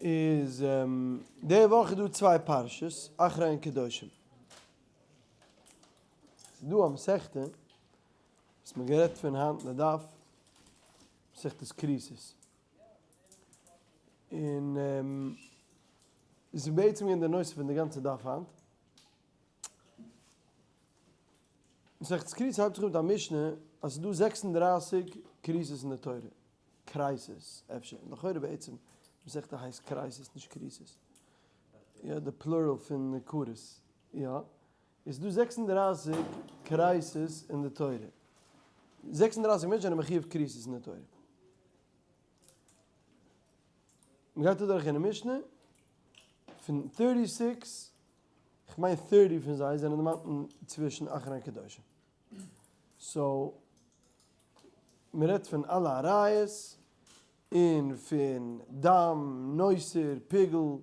איז די וואך איז דא צוויי פרשות, אחרי און קדושים. ס'איז דא א מסכתא וואס מ'האט גערעדט פון היינט אין די דף, מסכת כריתות. און עס איז בעצם געווען די נושא פון די גאנצע דף היינט. מסכת כריתות הייבט זיך אן מיט א משנה אז ס'איז דא 36 כריתות אין די תורה. כריתות, אפשר, לכאורה בעצם מסכתא הייסט כריתות נישט כריתות. יא, די plural פון כרת. יא. איז דא 36 כריתות אין די תורה. 36 מענטשן זענען מחיוב כריתות אין די תורה. מ'גייט אדורך אינעם משנה, פון 36, כ'מיין 30 פון זיי זענען דערמאנט צווישן אחרי און קדושים. so, מ'רעדט פון אלע עריות, און פון דם, נותר, פיגול,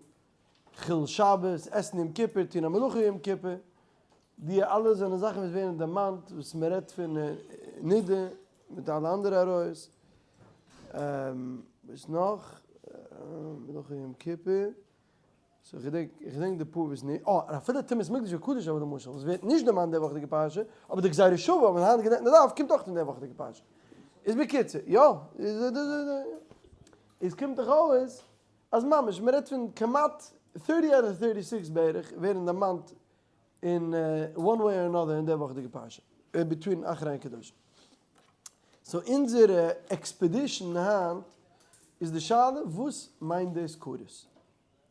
חילול שבת, עסן יום כיפור, טון א מלאכה יום כיפור, די אלע זענען זאכן וואס ווערן דערמאנט וואס מ'רעדט פון נידה מיט אלע אנדערע עריות. וואס נאך? מלאכה יום כיפור. so איך געדענק, איך געדענק די פאר וואס נישט, אה, און אפילו טומאת מקדש וקדשיו למשל, וואס ווערט נישט דערמאנט די וואכעדיגע פרשה, אבער די גזירה שוה וואס מ'האט היינט געלערנט אין די דף קומט אויך אין די וואכעדיגע פרשה. איז בקיצור, יא, איז קומט דאך אויס אז ממש מ'רעדט פון כמעט thirty out of thirty six בערך ווערן דערמאנט אין one way or another אין די וואכעדיגע פרשה, between אחרי און קדושים. so אונזער expedition היינט איז די שאלה וואס מיינט דאס כרת?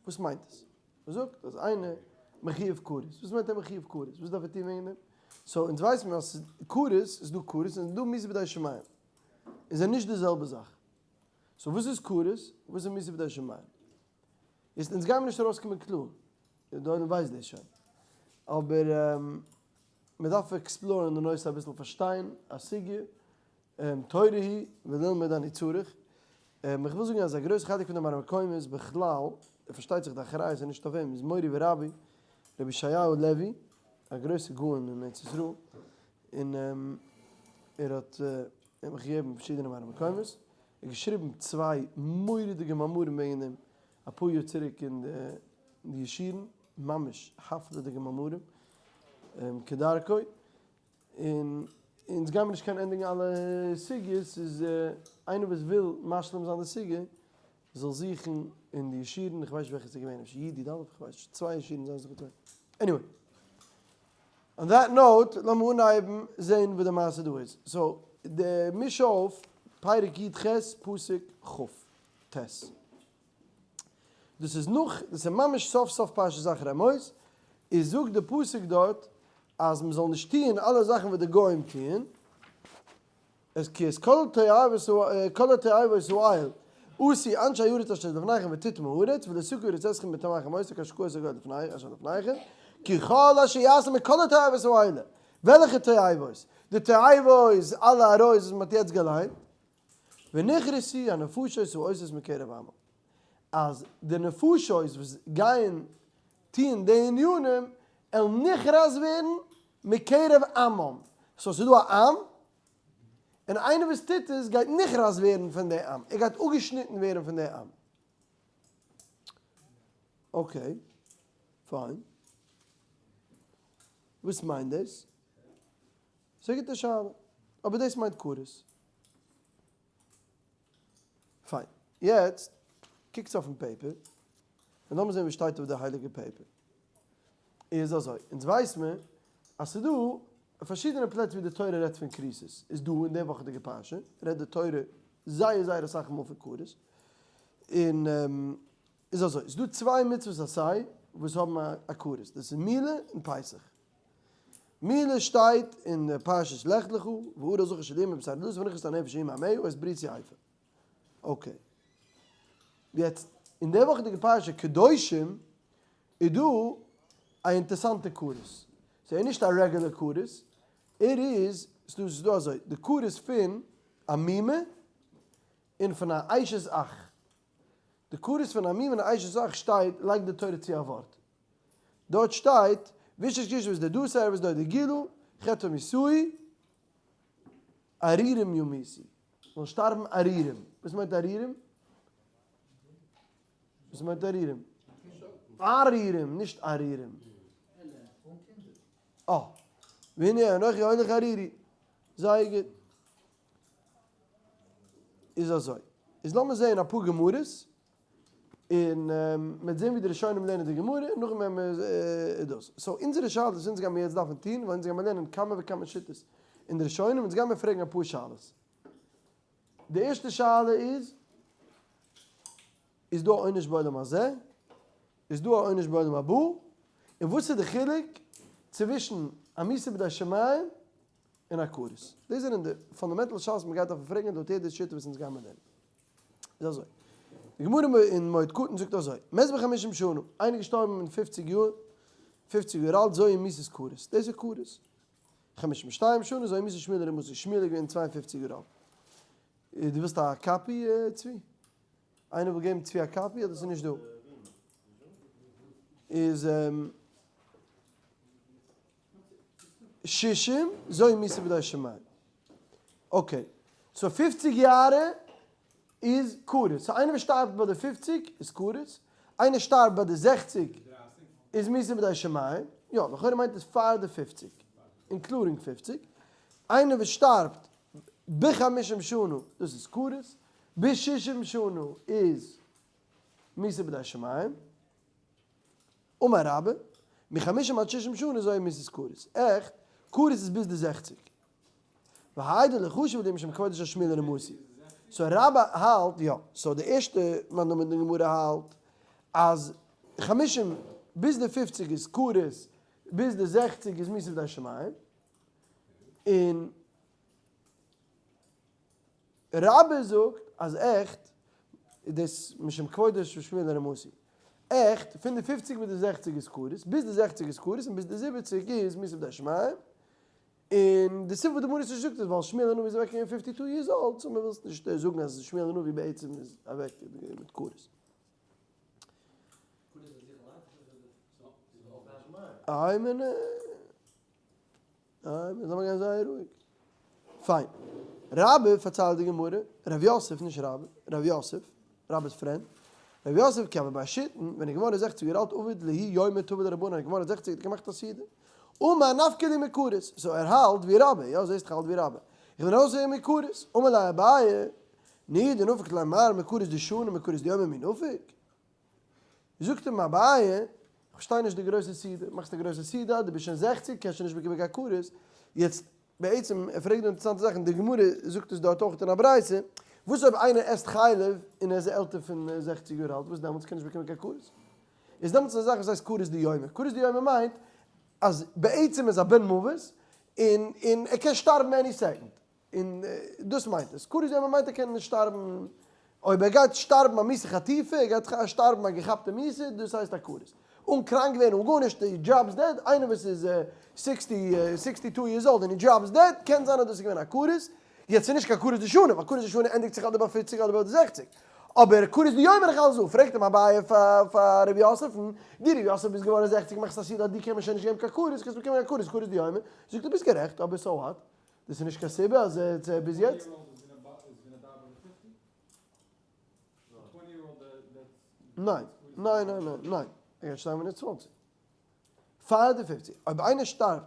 וואס מיינט עס? מען זאגט אז איינער מחיוב כרת, וואס מיינט ער מחיוב כרת? וואס דארף ער טון וועגן דעם? so אונז ווייסן מיר אז ס'איז כרת, איז דא כרת און ס'איז דא מיתה בידי שמים, און זענען נישט די זעלבע זאך. so וואס איז כרת? וואס איז מיתה בידי שמים? איז אונז גיימיר נישט ארויסקומען קלאר, די עולם ווייסט דאס שוין, אבער מען דארף explore ן די נושא אביסל פארשטיין א סוגיא, תורה היא וללמוד אני צריך, איך וויל זאגן אז א גרויס חלק פון די מראה מקומות בכלל, פארשטייט זיך די אחריות איז נישט אויף אים, איז מורי ורבי רבי ישעיהו לעווי, א גרויסע גאון אין ארץ ישראל, און ער האט מיך געגעבן פארשידענע מראה מקומות, ער האט געשריבן צוויי מורא'דיגע מאמרים וועגן דעם אפאר יאר צוריק אין די ישורון, ממש הפלא'דיגע מאמרים, כדרכו, און אונז גיימיר נישט קענען ענדיגן אלע סוגיות, איז איינער וואס וויל משלים זיין די סוגיא זאל זוכן אין די ישורון, איך ווייס נישט וועלכע ס'איז געווען, אפשר י' י"א, איך ווייס נישט, צוויי ישורון זענען זיך געטוישט, anyway. On that note, לאמיר אנהייבן זעהן וואס די מעשה דא איז. so, די מיש אויף פרק י"ח פסוק כ"ט. דאס איז נאך, דאס איז ממש סוף סוף פרשת אחרי מות, איז זאגט די פסוק דארט אז מען זאל נישט טוען אלע זאכן וואס די גוים טוען, עס כי את כל תועבות כל התועבות האל עשו אנשי הארץ אשר לפניכם ותטמא הארץ ולא תקיא הארץ אתכם בטמאכם אותה כאשר קאת הגוי לפני אשר לפניכם כי כל אשר יעשה מכל התועבות האלה וועלכע תועבות? די תועבות אלע עריות וואס מען האט יעצט געליינט ונכרתו הנפשות העושות מקרב עמם אז די נפשות וואס גייען טוען די ענינים עלן נכרת ווערן מקרב עמם, so ס'איז דא א עם, און איינער וואס טוט עס גייט נכרת ווערן פון די עם, ער גייט אפגעשניטן ווערן פון די עם. okay, fine. וואס מיינט דאס? ס'איז א גוטע שאלה, אבער דאס מיינט כרת. פיין. יעצט קוקטס אויפן paper, און לאמיר זען וואס שטייט אויף די הייליגע paper. איז אזוי, אונז ווייס מיר אז ס'איז דא פארשידענע פלעצער ווי די תורה רעדט פון כריתות. איז דא אין די וואכעדיגע פרשה רעדט די תורה זייער זייער אסאך מאל פון כרת. און איז אזוי, ס'איז דא צוויי מצוות עשה וואס האבן א כרת, דאס איז מילה און פסח. מילה שטייט אין פרשת לך לך, וערל זכר של אמו מבשר ערלתו ונכרתה הנפש ההיא מעמיה את בריתי הפר. okay. יעצט, אין די וואכעדיגע פרשה קדושים איז דא א אינטערסאנטע כרת. ס'איז נישט א רעגולער כרת, ער איז, ס'איז דא אזוי, די כרת פון א מומע און פון א אשת אח. די כרת פון א מומע און א אשת אח שטייט, לייגט די תורה צו א ווארט. דארט שטייט, ואיש את אשתו ואת דודתו ערות דודו גילה, חטאה מיתהו, ערירים ימותו. זאלן שטארבן ערירים. וואס מיינט ערירים? וואס מיינט ערירים? ערירים, נישט ארירים. אה, והנה אנכי הולך ערירי. זייער גוט. איז אזוי. איז לאמיר זעהן אפאר גמרות, און מ'וועט זעהן ווי די ראשונים לערנען די גמרא, און נאכדעם וועלן מיר דאס. so אונזערע שאלות וואס אונז גיימיר יעצט דארפן טון, ווייל אונז גיימיר לערנען כמה וכמה שיטות אין די ראשונים, אונז גיימיר פרעגן אפאר שאלות. די ערשטע שאלה איז, איז דא א עונש בעולם הזה? איז דא א עונש בעולם הבא? און וואס איז די חילוק צווישן א מיתה בידי שמים און א כרת? דאס זענען די fundamental שאלות וואס מ'גייט דארפן פרעגן לויט יעדע שיטה וואס אונז גיימער לערנען. איז אזוי, די גמרא אין מועד קטן זאגט אזוי, מת בחמישים שנה, איינער געשטארבן אין פופציג יאר, פופציג יאר אלט, זוהי מיתת כרת, דאס איז כרת. חמישים ושתיים שנה, זוהי מיתת שמואל הרמתי, שמואל איז געווען 52 יאר אלט. דו ווילסט א copy צבי? איינער וויל געבן צבי א copy אדער ס'איז נישט דא? איז שישים זוהי מיתה בידי שמים. okay, so פופציג יארע איז כרת. so איינער וואס שטארבט ביי די פופציג איז כרת. איינער שטארבט ביי די זעכציג איז מיתה בידי שמים. יא, לכאורה מיינט עס פאר די פופציג, including פופציג. איינער וואס שטארבט בחמישים שנה, דאס איז כרת. בשישים שנה איז מיתה בידי שמים. אמר רבה, מחמישים עד שישים שנה זוהי מיתת כרת. עכט, כרת איז ביז די זעכציג. והאי דלא חשיב ליה משום כבודו של שמואל הרמתי. so רבה האלט, יא, so די ערשטע מאן דאמר אין די גמרא האלט אז חמישים ביז די פופציג איז כרת, ביז די זעכציג איז מיתה בידי שמים, און רבה זאגט אז עכט איז דאס משום כבודו של שמואל הרמתי. עכט, פון די פופציג ביז די זעכציג איז כרת, ביז די זעכציג איז כרת און ביז די זיבעציג איז מיתה בידי שמים. און די סיבה וואס די גמרא נישט זאגט איז ווייל שמואל הנביא איז אוועק געווען fifty two years old, so מען וויל נישט זאגן אז שמואל הנביא בעצם איז אוועק מיט כרת. איי מין, איי מין, לאמיר גיין זייער רואיג. פיין. רבה פארציילט די גמרא, רב יוסף, נישט רבה, רב יוסף, רבה'ס friend, רב יוסף כי הוה בר שיתין, ווען ער איז געווארן זעכציג יאר אלט עביד להו יומא טבא לרבנן, ער איז געווארן זעכציג האט ער געמאכט א סעודה, אמר נפקא לי מכרת, so ער האלט ווי רבה, יא זעסט איך האלט ווי רבה, איך בין ארויס מכרת, אמר ליה אביי, ני דנפק ליה מר מכרת דשני מכרת דיומא מי נפיק? זאגט אים אביי, איך פארשטיי נישט די גרויסע סעודה, מאכסט א גרויסע סעודה, דו ביסט שוין זעכציג, קענסט שוין נישט באקומען קיין כרת, יעצט בעצם ער פרעגט דא אינטערעסאנטע זאכן, די גמרא זאגט עס דארט אויך אין א ברייתא, וואס אויב איינער עסט חלב און ער איז עלטער פון זעכציג יאר אלט, וואס דעמאלטס קען נישט באקומען קיין כרת? איז דעמאלטס א זאך וואס הייסט כרת דיומא, כרת דיומא מיינט אז בעצם איז א בן מוות און און ער קען שטארבן any second, און דאס מיינט עס, כרת דיומא מיינט ער קען נישט שטארבן, אויב ער גייט שטארבן א מיתה חטיפה, ער גייט שטארבן א געכאפטע מיתה, דאס הייסט א כרת. אן קראנק ווערן אן גארנישט, he drops dead, איינער וואס איז sixty, sixty two years old און he drops dead, קען זיין אז דאס איז געווען א כרת, יעצט איז נישט קיין כרת דשנה, ווייל כרת דשנה ענדיגט זיך אדער ביי פופציג אדער ביי די זעכציג, אבער כרת דיומא נאך אלס דא, פרעגט אים אביי פאר ר' יוסף'ן, דו ר' יוסף ביסט געווארן זעכציג מאכסט א סעודה אז דיר קען מען שוין נישט געבן קיין כרת, קענסט באקומען א כרת כרת דיומא, זאגט ער ביסט גערעכט, אבער so what? דאס איז נישט קיין סיבה אז ביז יעצט. ניין, ניין, ניין, ניין, ניין, ער גייט שטארבן ווען ער איז צוואנציג. פאר די פופציג. אויב איינער שטארבט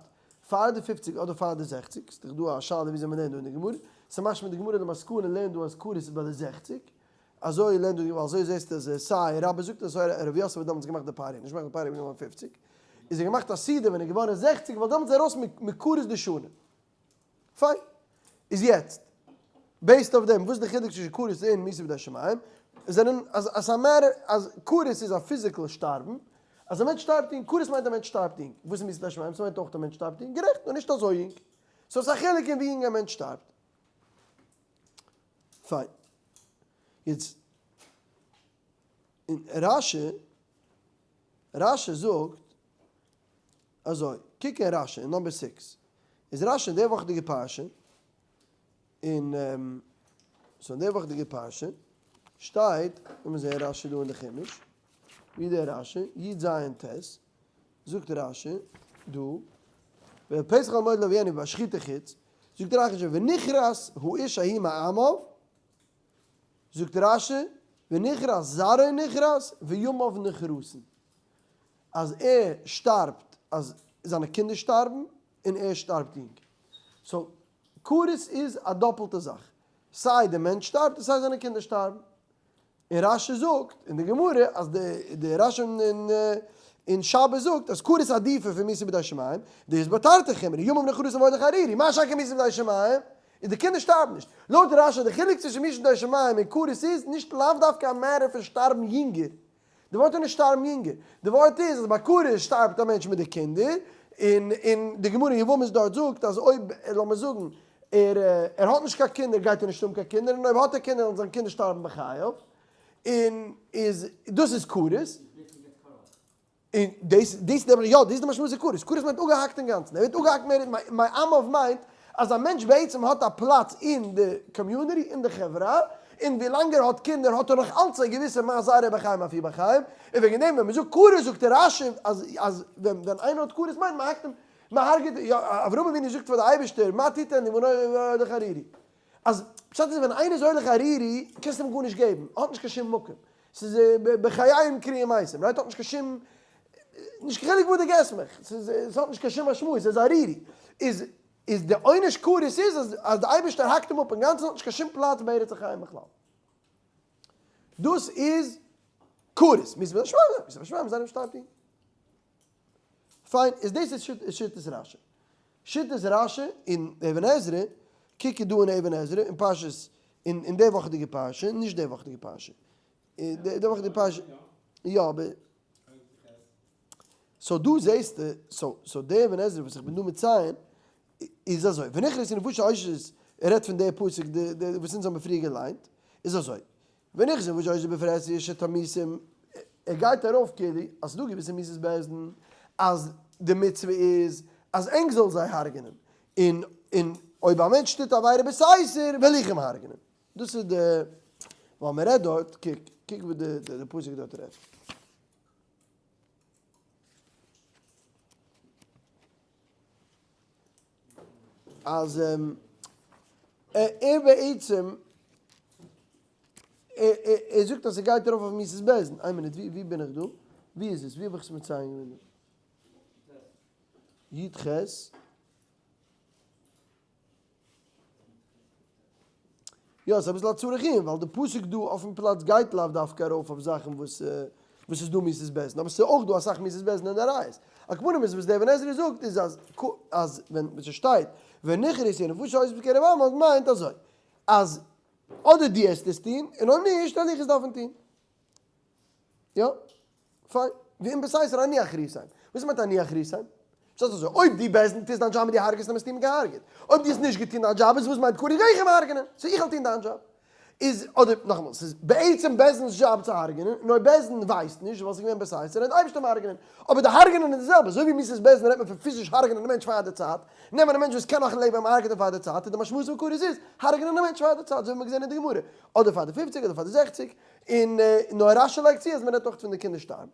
פאר די פופציג אדער פאר די זעכציג, ס'איז דאך דא א שאלה וויאזוי מ'לערנט דא אין די גמרא, ס'משמע די גמרא די מסקנא לערנט דא אז כרת איז ביי די זעכציג, אזוי לערנט דא די גמרא, אזוי זעסטו אז סיי רבה זאגט אז ר' יוסף האט דעמאלטס געמאכט די party, נישט געמאכט די party ווען ער איז געווארן פופציג, איז ער געמאכט א סעודה ווען ער איז געווארן זעכציג ווייל דעמאלטס איז ער ארויס מכרת דשנה. פיין. איז יעצט, based אויף דעם, וואס איז די חילוק צווישן כרת און מיתה בידי שמים? זענען אז אז ס'איז א matter אז כרת איז א physical שטארבן, אז א מענטש שטארבט יונג, כרת מיינט א מענטש שטארבט יונג, וואס איז מיתה בידי שמים? ס'מיינט אויך א מענטש שטארבט יונג, גערעכט, נאר נישט אזוי יונג. so ס'איז א חילוק אין ווי יונג א מענטש שטארבט. פיין. יעצט, אין רשי, רשי זאגט אזוי, קוק אין רשי אין number six, איז רשי אין די וואכעדיגע פרשה, און so אין די וואכעדיגע פרשה שטייט, לאמיר זעהן רשי דא אין די חומש, ווי דער רשי, י ז ט, זאגט רשי דא, ואל פתח אוהל מועד להביאנו בהשחיתה חוץ, זאגט רשי ונכרת האיש ההוא מעמיו, זאגט רשי. ונכרת זרעו נכרת וימיו נכרתין, אז ער שטארבט אז זיינע קינדער שטארבן און ער שטארבט יונג. So כרת איז א דאפלטע זאך, סיי די מענטש שטארבט און סיי זיינע קינדער שטארבן. און רש"י זאגט אין די גמרא אז די רש"י אין שבת זאגט אז כרת עדיפא פון מיתה בידי שמים, דאית בה תרתי חומרי, ימיו נכרתין והולך ערירי, מה שאין כן מיתה בידי שמים, איז די קינדער שטארבן נישט. לויט רש"י די חילוק צווישן מיתה בידי שמים און כרת איז נישט לאו דווקא א matter פון שטארבן יונגער, די ווארט איז נישט שטארבן יונגער, די ווארט איז אז ביי כרת שטארבט א מענטש מיט די קינדער, און און די גמרא אין יבמות דארט זאגט אז אויב לאמיר זאגן ער ער האט נישט קיין קינדער גייט ער נישט האבן קיין קינדער און אויב האט ער קינדער וועלן זיין קינדער שטארבן בחייו, און איז דאס איז כרת. און דאס דאס איז יא דאס איז די משמעות פון כרת, כרת מיינט אפגעהאקט אינגאנצן, ער ווערט אפגעהאקט מער מעמיו מיינט אז א מענטש בעצם האט א פלאץ אין די community אין די חברה, און ווילאנג ער האט קינדער האט ער נאך אלץ א געוויסע מה זרעו בחיים אף הוא בחיים, און וועגן דעם ווען מען זאגט כרת זאגט רש"י אז אז ווען ווען איינער האט כרת מיינט מען האקט אים מען הרג'עט יא אברהם אבינו זאגט פאר די אייבערשטער מה תתן לי ואנכי הולך ערירי אז פשט איז ווען איינער איז הולך ערירי קענסטו אים גארנישט געבן האט נישט קיין שום מקום ס'איז בחייהם קרויים מתים, right? האט נישט קיין שום, נישט קיין חילוק וואס דו געסט מיך, ס'איז, ס'האט נישט קיין שום משמעות, ס'איז ערירי. איז, איז די עונש כרת איז אז, אז די אייבערשטער האקט אים אפ אינגאנצן, האט נישט קיין שום פלאץ בארץ החיים בכלל. דאס איז כרת. מיתה בידי שמים, מיתה בידי שמים זיינען שטארק. פיין, איז דאס איז שיטת רש"י. שיטת רש"י אין אבן עזרא, קוק דא אין אבן עזרא אין פרשת, אין די וואכעדיגע פרשה, נישט די וואכעדיגע פרשה, די וואכעדיגע פרשה, יא אבער, so דא זעסטו, so so די אבן עזרא וואס איך בין דא מציין, איז אזוי, ונכרתו נפשות העושות, ער רעדט פון די פסוק וואס אונז האבן פריער געליינט, איז אזוי, ונכרתו נפשות העושות בפרהסיא שתמותון, ער גייט ארויף כאילו אז ס'דא געוויסע מיתות בית דין אז די מצוה איז אז ענק זאל זיי הרג'נען, און און אויב א מענטש טוט עבירה בסתר וועל איך אים הרג'נען. דאס איז די ווייל מ'רעדט דארט, קוק קוק וואס די די פסוק דארט רעדט. אז ער בעצם ער זאגט אז ס'גייט ארויף אויף מיתת בית דין, איין מינוט ווי בין איך דא? ווי איז עס? ווי האב איך עס מציין געווען דא? י"ח יא, ס'איז אביסל א צריך עיון, ווייל די פסוק דא אויפן פלאץ גייט לאו דווקא ארויף אויף זאכן וואס וואס איז דא מיתת בית דין, אבער ס'איז אויך דא אסאך מיתות בית דין אין עריות. על כל פנים איז וואס דער אבן עזרא זאגט איז אז אז ווען ס'שטייט ונכרתו נפשות העושות בקרב עמיו מיינט אזוי אז אדער דו העסט עס טון און אויב נישט וועל איך עס דארפן טון. יא, פיין. ואם בסתר אני אכריתם. וואס מיינט אני אכריתם? פשט איז אזוי, אויב דו בית דין טוסט דיין דזשאב און דו הרג'סט אים האסטו אים געהארגעט. אויב דו האסט נישט געטון דיין דזשאב איז וואס מיינט כרת גיי איך אים הרג'נען. so איך וועל טון דיין דזשאב. איז, אדער נאכאמאל, ס'איז בעצם בית דין'ס דזשאב צו הרג'נען, און אויב בית דין ווייסט נישט ווייל ס'איז געווען בסתר, וועט די אייבערשטער אים הרג'נען. אבער די הרג'נען איז די זעלבע, אזוי ווי מיתת בית דין רעדט מען פון פיזיש הרג'נען א מענטש פאר די צייט, נעמען א מענטש וואס קען נאך לעבן און מ'הרג'עט אים פאר די צייט, איז די משמעות פון כרת איז, הרג'נען א מענטש פאר די צייט, אזוי ווי מ'האט געזען אין די גמרא, אדער פאר די פופציג אדער פאר די זעכציג, און נאר רש"י לייגט צו אז מען רעדט אויך פון די קינדער שטארבן.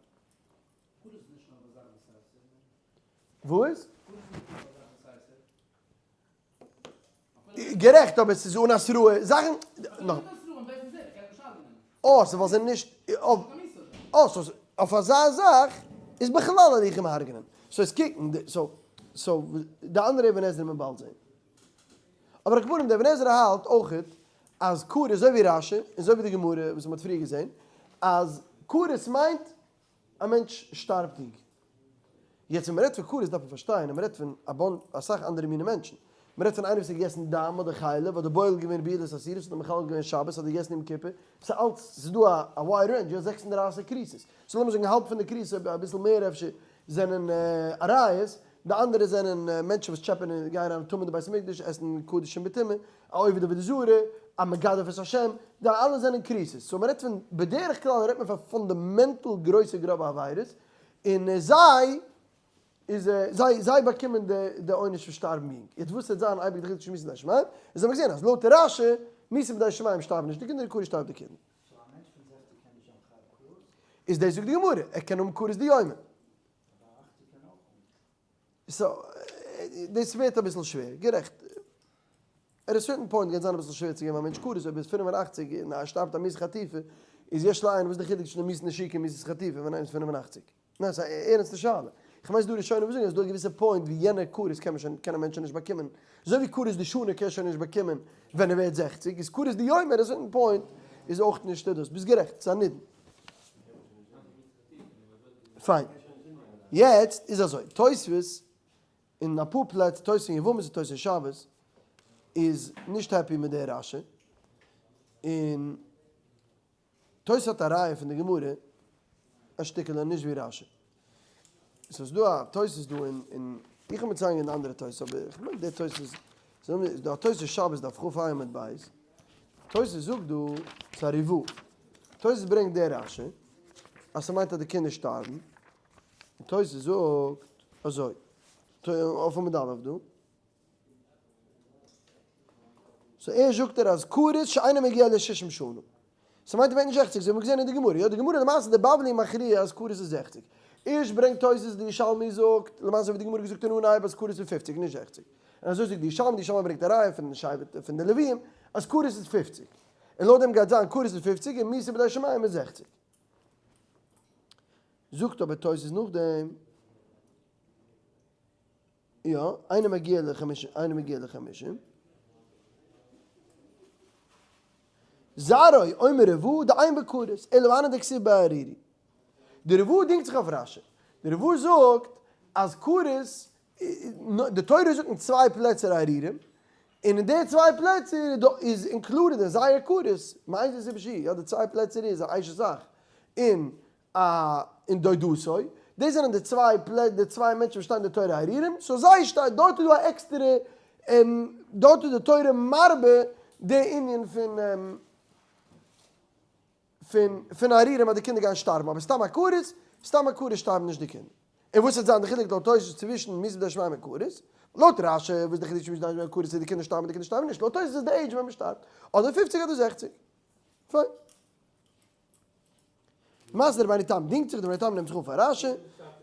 וואס? גערעכט אבער ס'איז אן התראה זאכן נאך. אה סאו ווייל זיי נישט אה סאו אויף אזא זאך איז בכלל וועל איך אים הרג'נען. so עס קוקן so so די אנדערע אבן עזרא מען באלד זעהן. אבער על כל פנים די אבן עזרא האלט אויכעט אז כרת אזוי ווי רש"י און אזוי ווי די גמרא וואס מען האט פריער געזען אז כרת מיינט א מענטש שטארבט יונג. יעצט ווען מען רעדט פון כרת דארף מען פארשטיין אז מען רעדט פון א באנ אסאך אנדערע מיני מענטשן. מען רעדט פון איינער וואס האט געגעסן דם אדער חלב אדער בועל געווען בעילות אסורות אדער מחלל געווען שבת אדער געגעסן יום כיפור. ס'איז אלץ ס'איז דא א wide range יא 36 כריתות. so לאמיר זאגן האלב פון די כריתות אביסל מער אפשר זענען עריות, די אנדערע זענען מענטשן וואס טשעפען און גייען אריין טמא אין די בית המקדש, עסן קדשים בטומאה, א עובד עבודה זרה, א מגדף את השם, די אלע זענען כריתות. so מ'רעדט פון, בדרך כלל רעדט מען פון fundamental גרויסע גראבע עבירות, און זיי איז זיי זיי באקומען די די עונש פון שטארבן יונג. יעצט וואס וועט זיין אייביג די חילוק צווישן מיתה בידי שמים, איז האבן מיר געזען אז לויט רש"י, מיתה בידי שמים שטארבן נישט די קינדער און כרת שטארבט די קינד. so א מענטש פון זעכציג קען נישט זיין חייב כרת? איז דאס זאגט די גמרא, ער קען האבן כרת דיומא. אבער א אכציג קען אויך האבן. so דאס ווערט אביסל שווער, גערעכט. at a certain point גייט זיין אביסל שווער צו געבן א מענטש כרת אויב ער איז 85 און ער שטארבט א מיתה חטופה. איז יש לעיין וואס די חילוק צווישן די מיתת נשיקה און מיתת חטיפה ווען איינער איז 85? ניין, ס'איז א ערנסטע שאלה. איך מיין ס'איז דא ראשונים וואס זאגן אז ס'איז דא א געוויסע point ווי יענע כרת קען מען שוין, קען א מענטש שוין נישט באקומען. אזוי ווי כרת דשנה קען שוין נישט באקומען ווען ער ווערט 60, איז כרת דיומא at a certain point איז אויך נישט דאס. ביסט גערעכט, ס'איז א נידון. פיין. יעצט איז אזוי, תוספות אין אפאר פלעצער, תוספות אין יבמות און תוספות אין שבת, איז נישט happy מיט די רש"י, און תוס' האט א ראיה פון די גמרא א שטיקעלע נישט ווי רש"י. סאיז דא א תוס' דא אין אין איך האב מציין געווען די אנדערע תוס' אבער איך מיין די תוס' איז דא א תוס' שבת דף כ"ה עמוד ב', תוס' זאגט דא ס'איז א ריבוא, תוס' ברענגט די רש"י אז ס'מיינט אז די קינדער שטארבן, און תוס' זאגט אזוי, אויף עמוד א' דא. so ערשט זאגט ער אז כרת שאינו מגיע לשישים שנה. ס'מיינט ער ווערט נישט 60, אזוי האט מען געזען אין די גמרא. יא די גמרא למעשה די בבלי מכריע אז כרת איז 60. ערשט ברענגט תוס' די ירושלמי זאגט, למעשה ווי די גמרא געזאגט אין אנהייב אז כרת איז 50 נישט 60. און אזוי זאגט די ירושלמי, די ירושלמי ברענגט א ראיה פון שבט פון די לוויים אז כרת איז 50. און לויט דעם גייט זיין כרת איז 50 און מיתה בידי שמים איז 60. זאגט אבער תוס' נאכדעם. יא, אינו מגיע לחמישים, אינו מגיע לחמישים. זרעו אומר ריב"א דאין בכרת, אלא הני דכתיב ביה ערירי. די ריב"א דינגט זיך אויף רש"י. די ריב"א זאגט אז כרת, די תורה זאגט אין צוויי פלעצער ערירים, און אין די צוויי פלעצער איז included אין זייער כרת, מאיזה סיבה שיהיה, יא די צוויי פלעצער איז א אשת אח, און א און דודתו, דאס זענען די צוויי פלע די צוויי מענטשן וואס שטייען אין די תורה ערירים, so זיי שטייט דארט איז דא א עקסטערע דארט איז די תורה מרבה די ענין פון פון פון ערירים אז די קינדער גייען שטארבן, אבער סתם עקרות, סתם עקרות שטארבן נישט די קינדער. און וואס וועט זיין די חילוק לויט תוס' צווישן מיתת בידי שמים און כרת? לויט רש"י וואס איז די חילוק צווישן מיתת בידי שמים און כרת איז די קינדער שטארבן די קינדער שטארבן נישט, לויט תוס' איז די עידזש ווען מען שטארבט, אדער פופציג אדער זעכציג. פיין. למעשה דער רבינו תם דינגט זיך, דער רבינו תם נעמט זיך אן פאר רש"י,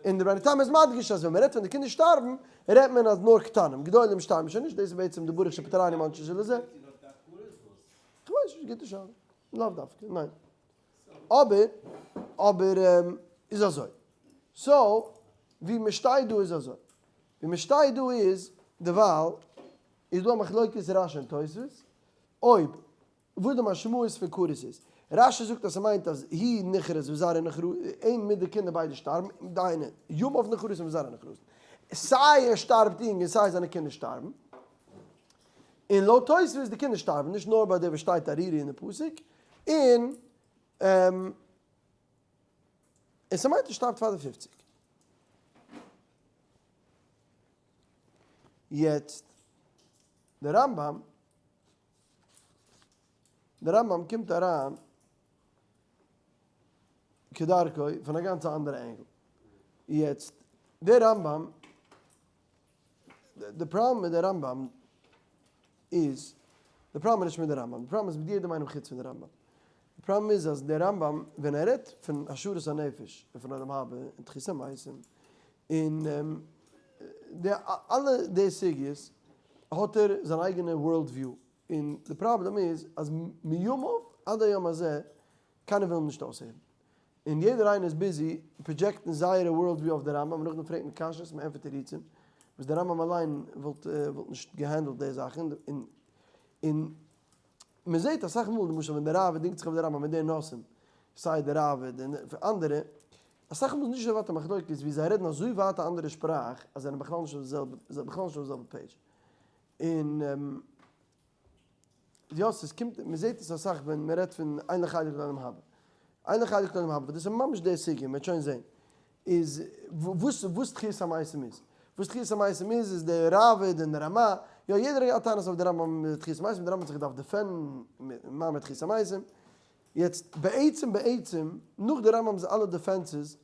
און דער רבינו תם איז מדגיש אז ווען מען רעדט פון די קינדער שטארבן, רעדט מען אז נאר קטנים, גדולים שטארבן שוין נישט, דאס איז בעצם די ברוך שפטרני מאנשי שלזה. כ'ווייס נישט, גוטע שאלה. לאו דווקא, ניין. אבער, אבער איז אזוי. so, ווי מען שטייט דא איז אזוי. ווי מען שטייט דא איז, דערווייל, איז דא א מחלוקת רש"י און תוספות, אויב וואס די משמעות פון כרת איז. רש"י זאגט אז ס'מיינט אז הוא נכרת וזרעו נכרת, אים מיט די קינדער ביידע שטארבן, דהיינו, ימיו נכרתין וזרעו נכרתין. סיי ער שטארבט אינג און סיי זיינע קינדער שטארבן. און לויט תוספות די קינדער שטארבן נישט נאר ביי די וואס שטייט ערירי אין די פסוק, און און ס'מיינט ער שטארבט פאר די פופציג. יעצט די רמב"ם. דער רמב"ם קומט אריין כדרכו פון א גאנץ אנדערע angle. יעצט, דער רמב"ם, די פראבלעם מיט דער רמב"ם איז, די פראבלעם איז נישט מיט דער רמב"ם, די פראבלעם איז מיט יעדעם איינעם חוץ פון דער רמב"ם. די פראבלעם איז אז דער רמב"ם ווען ער רעדט פון השארת הנפש און פון עולם הבא און תחית המתים און די אלע די סוגיות האט ער זיין אייגענע world view, און די פראבלעם איז אז מימיו עד היום הזה קיינער וויל אים נישט אויסהערן, און יעדער איינער איז busy project ן זייערע world view אויף די רמב"ם, און נאכדעם פרעגט מען קשיות, מען ענטפערט תירוצים, וואס די רמב"ם אליין וואלט וואלט נישט גע handle ט די זאכן, און און מען זעט אסאך מאל למשל ווען די ראב"ד דינגט זיך אויף די רמב"ם מיט די נושאים, סיי די ראב"ד און אנדערע, אסאך מאל איז נישט אזוי ווייט א מחלוקת ווי זיי רעדן אזוי ווייט א אנדערע שפראך אז זיי זענען בכלל נישט אויף די זעלבע, זיי בכלל נישט אויף די זעלבע page. און יא ס'איז קומט מ'זעט עס אסאך ווען מ'רעדט פון אין לך חלק לעולם הבא. אין לך חלק לעולם הבא, דאס איז ממש די סוגיא, מ'וועט שוין זען. איז וואס וואס תחיית המתים איז. וואס תחיית המתים איז איז די ראב"ד און די רמ"א. יא יעדער האט טענות אויף די רמב"ם מיט תחיית המתים, די רמב"ם האט זיך געדארפט defend ן מיט מאמר תחיית המתים. יעצט בעצם בעצם נאך די רמב"ם'ס אלע defenses,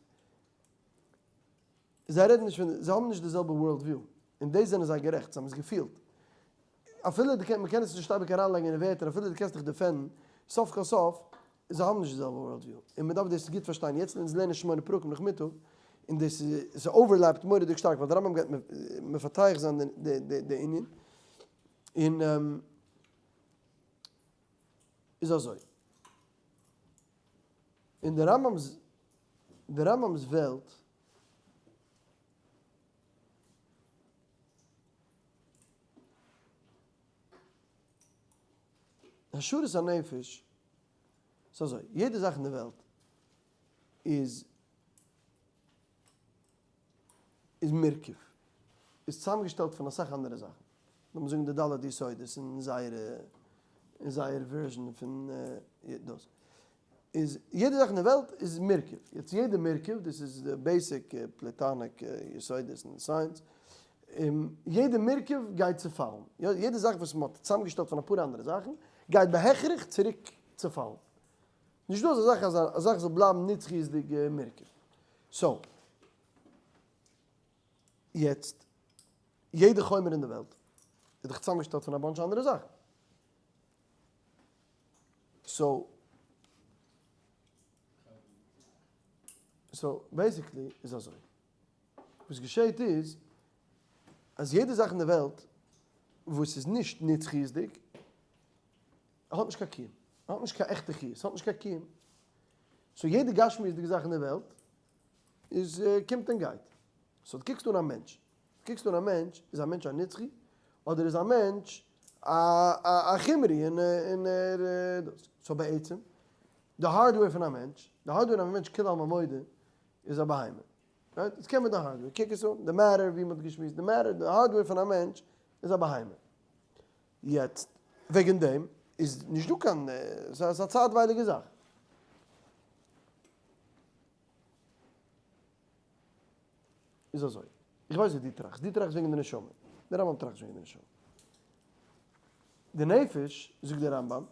זיי רעדן נישט פון, זיי האבן נישט די זעלבע world view, און דאס זענען זיי גערעכט, זיי האבן עס געפילט. אפילו דו קענסט, מ'קען עס נישט אייביג אריינלייגן אין ווערטער, אפילו דו קענסט דיך defend ן, סוף כל סוף, זיי האבן נישט די זעלבע world view, און מ'דארף דאס גוט פארשטיין. יעצט אונז לערנען שמונה פרקים נאכמיטאג, און דאס איז, ס'overlap ט מורא'דיג שטארק, ווייל די רמב"ם גייט מפתח זיין די ענין, און איז אזוי. אין די רמב"ם'ס די רמב"ם'ס וועלט השארת הנפש ס'איז אזוי, יעדע זאך אין די וועלט איז איז מורכב, איז צוזאמגעשטעלט פון אסאך אנדערע זאכן, לאמיר זאגן די ד' יסודות אין זייערע אין זייער version פון דאס, איז יעדע זאך אין די וועלט איז מורכב, יעצט יעדע מורכב, דאס איז די basic Platonic יסודות אין סייענס, יעדע מורכב גייט צופאלן, יעדע זאך וואס מען האט צוזאמגעשטעלט פון אפאר אנדערע זאכן גייט בהכרח צוריק צופאלן, נישט דא אזא זאך אז א זאך זאל בלייבן נצחיות'דיג מורכב. so, יעצט, יעדע חומר אין די וועלט איז דאך צוזאמגעשטעלט פון א bunch אנדערע זאכן. so, so basically איז אזוי. וואס געשעהט איז, אז יעדע זאך אין די וועלט וואס איז נישט נצחיות'דיג, האט נישט קיין קיום, האט נישט קיין עכטע חיות, האט נישט קיין קיום. so יעדע גשמיות'דיגע זאך אין די וועלט איז קומט און גייט. so דו קוקסט אן א מענטש, דו קוקסט אן א מענטש, איז א מענטש א נצחי, אדער איז א מענטש א א חומרי און און ער דאס. so בעצם, די hardware פון א מענטש, די hardware פון א מענטש כולי עלמא מודה איז א בהמה. right? יעצט קען מען די hardware, קוק עס אן, די matter ווי מ'האט געשמועסט, די matter, די hardware פון א מענטש איז א בהמה. יעצט וועגן דעם איז נישט דא קיין, ס'איז א צייטווייליגע זאך. איז אזוי, איך ווייס ווי דו טראכסט, דו טראכסט וועגן די נשמה, דער רמב"ם טראכט נישט וועגן די נשמה. די נפש, זאגט דער רמב"ם,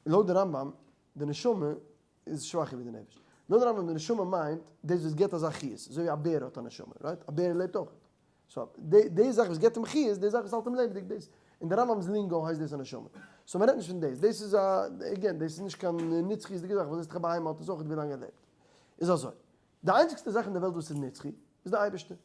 לויט די רמב"ם, די נשמה איז שוואכער ווי די נפש. לויט די רמב"ם די נשמה מיינט דאס וואס גיבט אזא חיות, אזוי ווי א בער האט א נשמה, right? א בער לעבט אויך. so, די די זאך וואס גיבט אים חיות, די זאך וואס האלט אים לעבעדיג, דאס, אין די רמב"ם'ס lingo הייסט דאס א נשמה. so מען רעדט נישט פון דאס, דאס איז א, again, דאס איז נישט קיין נצחיות'דיגע זאך, ווייל דאס איז דאך א בהמה האט עס אויך ווי לאנג ער לעבט. איז אזוי, די איינציגסטע זאך אין די וועלט וואס איז נצחי, איז די אייבערשטער.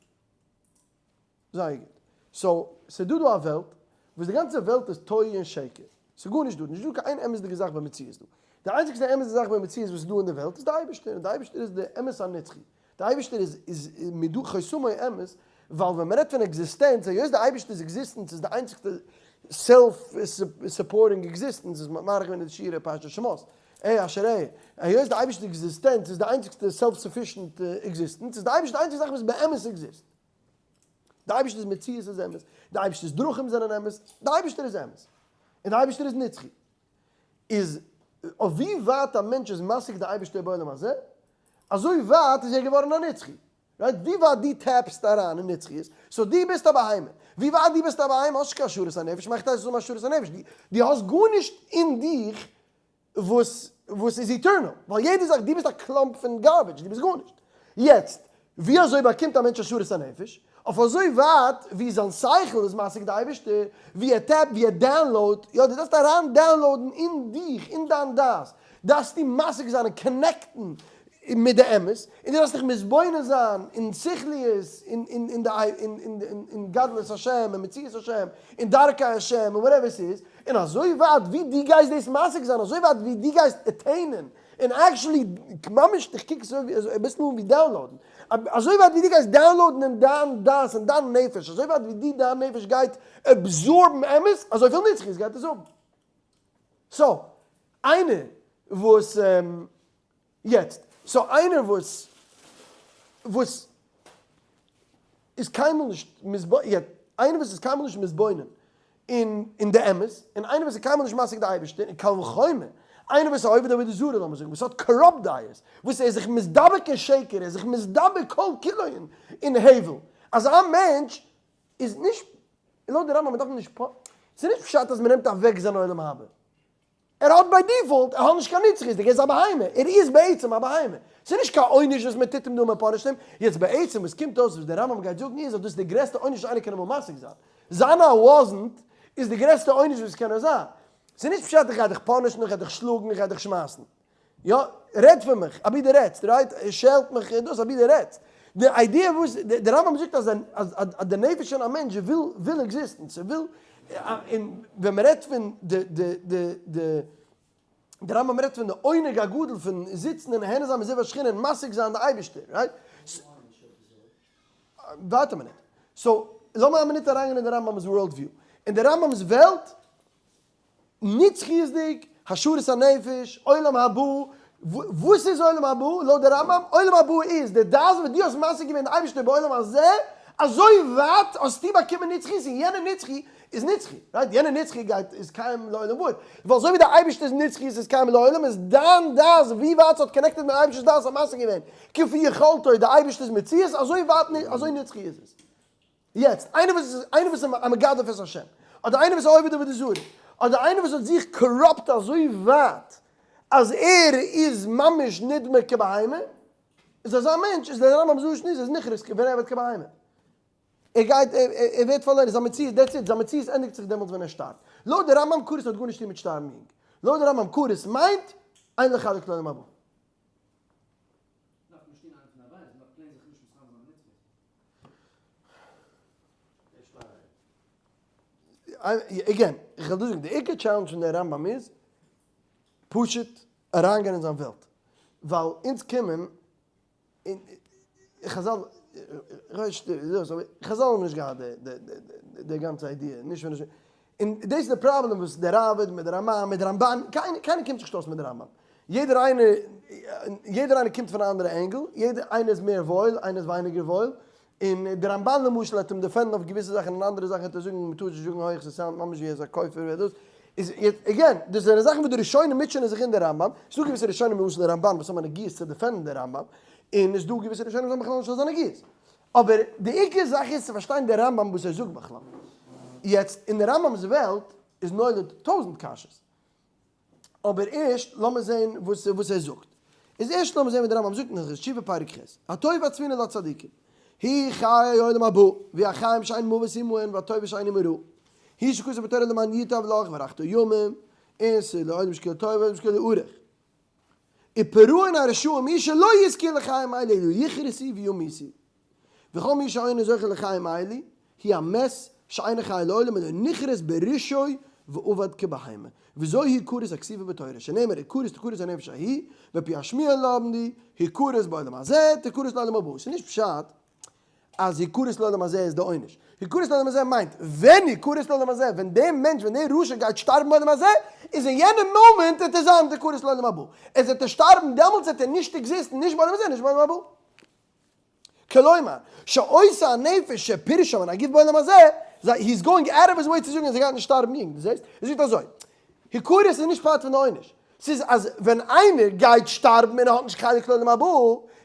זייער גוט. so, ס'איז דא דא א וועלט, וואס די גאנצע וועלט איז תוהו און שקר. ס'איז גארנישט דא, נישט דא קיין איין אמת'דיגע זאך במציאות דא. די איינציגסטע אמת'דיגע זאך במציאות וואס איז דא אין די וועלט איז די אייבערשטער, און די אייבערשטער איז די אמת הנצחי. די אייבערשטער איז איז מדא חותמו אמת, ווייל ווען מ'רעדט פון עקזיסטענץ, היות די אייבערשטער'ס עקזיסטענץ איז די איינציגסטע self supporting עקזיסטענץ, וואס מ'האט מאריך געווען אין די שיעור פרשת שמות, אהיה אשר אהיה, היות די אייבערשטער'ס עקזיסטענץ איז די איינציגסטע self sufficient עקזיסטענץ, איז די אייבערשטער די איינציגסטע זאך וואס באמת exist. די אייבערשטער'ס מציאות איז אמת, די אייבערשטער'ס דרכים זענען אמת, די אייבערשטער איז אמת, און די אייבערשטער איז נצחי. איז אויף ווי ווייט א מענטש איז משיג די אייבערשטער בעולם הזה, אזוי ווייט איז ער געווארן א נצחי. right? ווי ווייט דו tap סט אריין אין נצחיות, so דו ביסט א בהמה. ווי ווייט דו ביסט א בהמה האסט נישט קיין השארת הנפש, מאכט אייז אן השארת הנפש, דו האסט גארנישט אין דיך וואס וואס איז eternal, ווייל יעדע זאך, דו ביסט א קלאמפ פון garbage, דו ביסט גארנישט. יעצט, ווי אזוי באקומט א מענטש השארת הנפש? אויף אזוי ווייט ווי זיין שכל איז משיג די אייבערשטער, ווי ער tap ט, ווי ער download ט, יא, דו דארפסט אריין download ן אין דיך, אין דיין דעת, דארפסטו משיג זיין און connect ן מיט די אמת, און דו דארפסט דיך מתבונן זיין אין שכליות, אין גדלות השם, אין מציאות השם, אין דרכי השם, און whatever ס'איז, און אזוי ווייט ווי דו גייסט דאס משיג זיין, אזוי ווייט ווי דו גייסט attain ען, און actually, ממש איך קוק עס אביסל אן ווי download ן, אזוי ווייט ווי דו גייסט download ן אין דיין דעת, אין דיין נפש, אזוי ווייט ווי דו דיין נפש גייט absorb ן אמת, אזויפיל נצחיות גייט עס האבן. so, איינער וואס. יעצט, so איינער וואס וואס איז קיינמאל נישט מתבונן, יעצט, איינער וואס איז קיינמאל נישט מתבונן אין אין די אמת, און איינער וואס איז קיינמאל נישט משיג די אייבערשטער, און קל וחומר, איינער וואס איז א עובד עבודה זרה לאמיר זאגן, וואס האט corrupt דעות, וואס ער איז זיך מתדבק אין שקר, ער איז זיך מתדבק כל כולו אין אין הבל, אזא מענטש איז נישט, לויט די רמב"ם מען דארף אים נישט פ, ס'איז נישט פשט אז מען נעמט אוועק זיין עולם הבא. ער האט by default, ער האט נישט קיין נצחיות, ער איז א בהמה, ער איז בעצם א בהמה, ס'איז נישט קיין עונש וואס מען טוט אים דא און מען punish ט אים, יעצט בעצם וואס קומט אויס וואס דער רמב"ם גייט זאגן איז אז דאס איז די גרעסטע עונש וואס איינער קען אמאל משיג זיין, זיין א wasn't איז די גרעסטע עונש וואס קען נאר זיין, ס'איז נישט פשט איך גיי דיך punish ן, איך גיי דיך שלאגן, איך גיי דיך שמייסן, יא, רעד פון מיך, אבי דו רעדסט, right? שעלט מיך דאס, אבי דו רעדסט. די idea וואס, דער רמב"ם זאגט אז אז די נפש פון א מענטש וויל וויל עקזיסטן, ס'וויל, און ווען מ'רעדט פון די די די די דער רמב ם רעדט פון די עונג הגדול פון זיצן און נהנה זיין מזיו השכינה און משיג זיין די אייבערשטער, right? ווארט א מינוט. So, לאמיר א מינוט אריינגיין אין די רמב ם'ס world view. אין די רמב ם'ס וועלט, נצחיות'דיג, השארת הנפש, עולם הבא, וואס איז עולם הבא לויט די רמב ם? עולם הבא איז די דעת וואס דו האסט משיג געווען די אייבערשטער בעולם הזה, אזוי ווייט האסטו באקומען נצחיות און יענע נצחי איז נצחי, right? יענע נצחי גייט איז קיים לעולם ועד, ווייל אזוי ווי די אייבערשטער'ס נצחיות איז קיים לעולם איז דיין דעת ווי ווייט ס'האט connected מיט אייבערשטער'ס דעת האט משיג געווען כפי יכולתו די אייבערשטער'ס מציאות אזוי ווייט אזוי נצחי איז עס. יעצט, איינער וואס איז איינער וואס איז א מגדף את השם, אדער איינער וואס איז עובד עבודה זרה, אדער איינער וואס האט זיך corrupt אזוי ווייט אז ער איז ממש נדמה כבהמה, איז אזא מענטש איז דער רמב ם זאגט נישט, איז נכרת ונאבד כבהמה. ער גייט, ער ווערט פארלוירן, זיין מציאות, that's it, זיין מציאות ענדיגט זיך דעמאלטס ווען ער שטארבט. לויט די רמב ם כרת האט גארנישט צו טון מיט שטארבן יונג. לויט די רמב ם כרת מיינט, אין לך חלק לעולם הבא. דארף מען נישט טון איינע פון די עבירות, מ'דארף plain זיך נישט מתכוון זיין במצוות. Again, איך וועל דא זאגן, די עיקר challenge פון דער רמב ם איז פשוט אריינגיין אין זיין וועלט, ווייל אונז קומען, און חזל, חזל האבן נישט געהאט די גאנצע idea, נישט ווען און דאס איז די פראבלעם וואס דער ראבד מיט דער רמ א מיט דער רמבן, קיינער קומט זיך נישט אויס מיט דער רמב ם, יעדער איינער יעדער איינער קומט פון א אנדערע angle, יעדער איינער איז מער וואויל איינער איז ווייניגער וואויל, און דער רמבן למשל וועט אים defend ן אויף געוויסע זאכן און אנדערע זאכן וועט ער זאגן מ'טאר נישט זאגן הויך ס'sound ממש ווי ער איז א כופר ווער דאס איז, again דאס זענען זאכן וואס די ראשונים מוטשענען זיך אין די רמב ם, ס'דא געוויסע ראשונים למשל דער רמבן וואס האבן א נגיעות צו defend ן דער רמב ם, און עס דא געוויסע ראשונים וואס האבן בכלל נישט אזא נגיעות. אבער די עיקר זאך איז צו פארשטיין די רמב ם וואס ער זאגט בכלל. יעצט אין די רמב ם'ס וועלט איז נולד טויזנט קשיות. אבער ערשט לאמיר זעהן וואס וואס ער זאגט. איז ערשט לאמיר זעהן וואס די רמב ם זאגט אין הלכות תשובה פרק ח'. הטובה הצפונה לצדיקים היא חיי עולם הבא והיא החיים שאין מוות עמהן והטובה שאין עמה רע. היא שכתוב בתורה למען ייטב לך והארכת ימים און ס'איז לעולם שכולו טוב ועולם שכולו ארוך. ופירעון הרשעים מי שלא יזכה לחיים האלה אלא יכרתו וימותו. וכל מי שאינו זוכה לחיים האלה הוא המת שאינו חי לעולם אלא נכרת ברשעו ואבד כבהמה. וזו היא כרת הכתובה בתורה שנאמר הכרת תכרת הנפש ההיא מפי השמועה למדו הכרת בעולם הזה תכרת לעולם הבא. ס'איז נישט פשט אז הכרת לעולם הזה איז די עונש. הכרת לעולם הזה מיינט ווען הכרת לעולם הזה, ווען דער מענטש, ווען דער רשע גייט שטארבן בעולם הזה, איז אין יענע מאמענט וועט ער זיין תכרת לעולם הבא. עס וועט ער שטארבן דעמאלטס וועט ער נישט exist ן נישט בעולם הזה נישט בעולם הבא. כלומר, שעושה הנפש שפירשה מן הגוף בעולם הזה, זיי, he is going out of his way צו זאגן אז ער גייט נישט שטארבן יונג, דו זעסט? ער זאגט אזוי, הכרת איז נישט part פון די עונש. ס'איז אז ווען איינער גייט שטארבן און ער האט נישט קיין חלק לעולם הבא,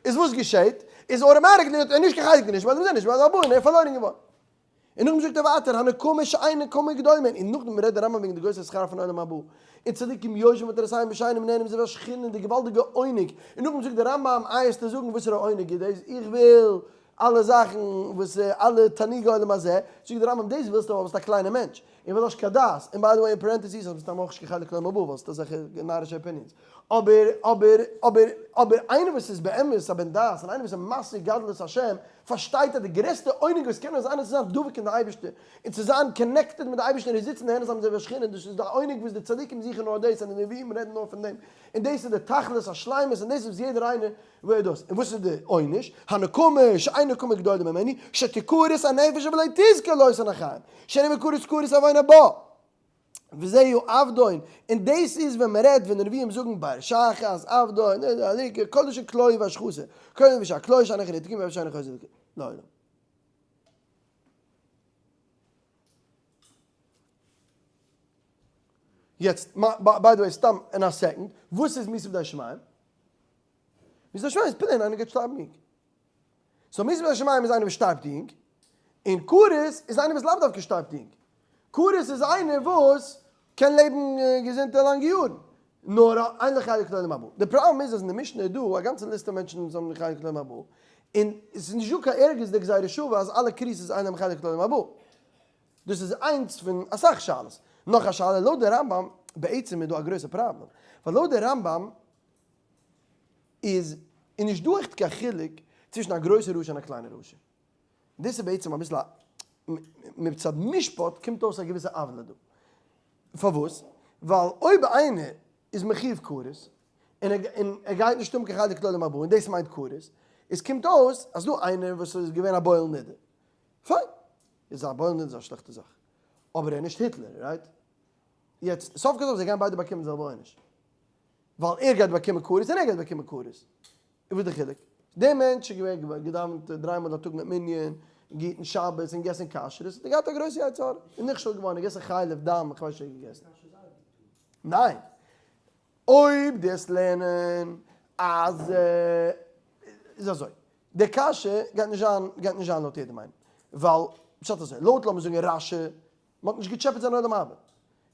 איז וואס געשעט? איז automatically האט ער נישט קיין חלק נישט בעולם הזה נישט בעולם הבא און ער איז פארלוירן געווארן. און נאכדעם זאגט ער ווייטער הנקמה שאין נקמה גדולה ממנה, און נאכדעם רעדט דער רמב ם וועגן די גרויסע שכר פון עולם הבא, און צדיקים יושבים עטרותיהם ישנים נהנים מזיו השכינה און די געוואלדיגע עונג, און נאכדעם זאגט דער רמב ם איי העסטו זאגן וואסערע עונג איז דאס, איך וויל אלע זאכן וואס אלע תענוגי עולם הזה, זאגט דער רמב ם דאס ווילסטו ווייל ביסט א קליינער מענטש, און ווייל האסט קיין דעת, און by the way אין parentheses האסט מסתם אויך נישט קיין חלק לעולם הבא ווייל ס'איז אזעלכע נארישע opinions, אבער אבער אבער אבער איינער וואס איז באמת א בן דעת און איינער וואס איז משיג גדלות השם פארשטייט אז די גרעסטע עונג וואס קען נאר זיין איז צו זיין דבוק אין די אייבערשטער און צו זיין connected מיט די אייבערשטער און זיצן נהנה זיין מיט זיין שכינה דאס איז די עונג וואס די צדיקים זוכן נאר דאס און די נביאים רעדן נאר פון דעם און דאס איז די תכלית השלימות און דאס איז וואס יעדער איינער וויל דאס. און וואס איז די עונש? הנקמה שאין נקמה גדולה ממנה, שתכרת הנפש ולא תזכה לאותן החיים, שנאמר כרת תכרת עוון הבא, וזהו אבדון, און דאס איז ווען מען רעדט ווען די נביאים זאגן באר שחת, אבדון, הליקה, כל לשון כליה והשחתה, כל נפש הכליה שאין אחריה תקום ואפשר שאינו חוזר לעולם. יעצט, by the way, סתם אין א second, וואס איז מיתה בידי שמים? מיתה בידי שמים איז plain איינער גייט שטארבן יונג. So מיתה בידי שמים איז איינער וואס שטארבט יונג, און כרת איז איינער וואס לאו דווקא שטארבט יונג. כרת איז איינער וואס קען לעבן געזונטע לאנגע יארן, נאר אין לו חלק לעולם הבא. די פראבלעם איז אז אין די משנה איז דא א גאנצע ליסטע מענטשן וואס האבן חלק לעולם הבא, און עס איז נישט דא קיין ערגעץ די גזירה שוה אז אלע כריתות אין להם חלק לעולם הבא. דאס איז איינס פון אסאך שאלות. נאך א שאלה, לויט די רמב ם, בעצם איז דא א גרויסע פראבלעם, ווייל לויט די רמב ם איז איז נישט דא עכט קיין חילוק צווישן א גרויסע רשע און א קליינע רשע. דאס איז בעצם אביסל א, מצד משפט קומט אויס א געוויסע עוולה דא. פארוואס? ווייל אויב איינער. איז מחיוב כרת, און ער גייט נישט האבן קיין חלק לעולם הבא, און דאס מיינט כרת, איז קומט אויס אז דא איינער וואס איז געווען א בועל נידה, פיין, איז א בועל נידה איז א שלעכטע זאך, אבער ער איז נישט היטלער, right? יעצט, סוף כל סוף זיי גייען ביידע באקומען די זעלבע עונש, ווייל ער גייט באקומען כרת און ער גייט באקומען כרת, איז וואס די חילוק? דער מענטש איז געווען געדאווענט דריי מאל א טאג מיט מנין, געהיטן שבת און געגעסן כשרות, האט ער געהאט א גרויסע יצר הרע, און נכשל געווארן, געגעסן חלב, דם, איך ווייס נישט וואס ער האט געגעסן. ניין. אויב דו וועסט לערנען אז איז אזוי, די קשיא גייט נישט זיין גייט נישט זיין לויט יעדעם איינעם, ווייל פשט אזוי, לויט לאמיר זאגן רשי, מען האט נישט געטשעפעט זיין עולם הבא,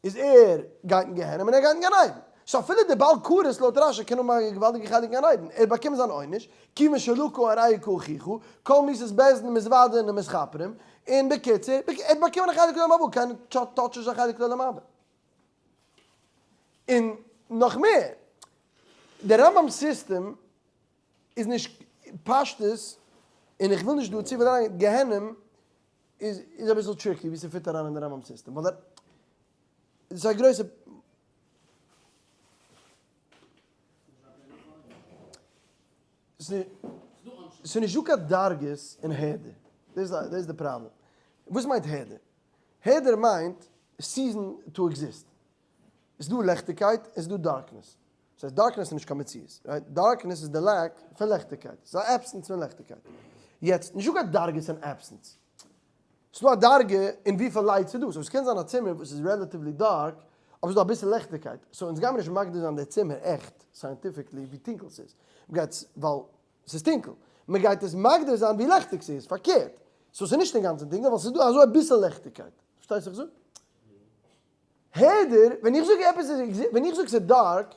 איז ער גייט אין גיהנום און ער גייט אין גן עדן, so אפילו דער בעל כרת לויט רשי קען האבן א געוואלדיגע חלק אין גן עדן, ער באקומט זיין עונש, כיוון שלקה הרי הוא כאחיך, כל מיתות בית דין מתוודין ומתכפרים, און בקיצור, ער האט באקומען א חלק לעולם הבא, קיינער touch ט נישט זיין חלק לעולם הבא. און נאך מער, דער רמב ם סיסטעם איז נישט פשטות, און איך וויל נישט דא צופיל אריין, גיהנום איז איז אביסל tricky ווי ס' fit אריין אין די רמב ם סיסטעם, ווייל דער ס'איז א גרויסע. ס'איז נישט דא קיין דרגות אין העדר, דאס איז די פראבלעם. וואס מיינט העדר? העדר מיינט ceasing to exist. עס איז דא לעכטיגקייט און עס איז דא darkness. דאס הייסט darkness איז נישט קיין מציאות, right? Darkness איז די lack פון לעכטיגקייט. עס איז א absence פון לעכטיגקייט. יעצט, נישטא קיין דרגות אין absence. עס איז דא א דרגה אין וויפיל light ס'איז דא. So עס קען זיין א צימער וואס איז relatively dark, אבער ס'איז דא אביסל לעכטיגקייט. So אונז גיימיר נישט מגדיר זיין די צימער עכט scientifically ווי טונקל ס'איז. מ'גייט ווייל ס'איז טונקל. מ'גייט עס מגדיר זיין ווי לעכטיג ס'איז. פארקערט. So ס'איז נישט אינגאנצן טונקל ווייל ס'איז דא אזוי אביסל לעכטיגקייט. פארשטייסט וואס איך זאג? העדר, ווען איך זאג עפעס איז, ווען איך זאג ס'איז dark,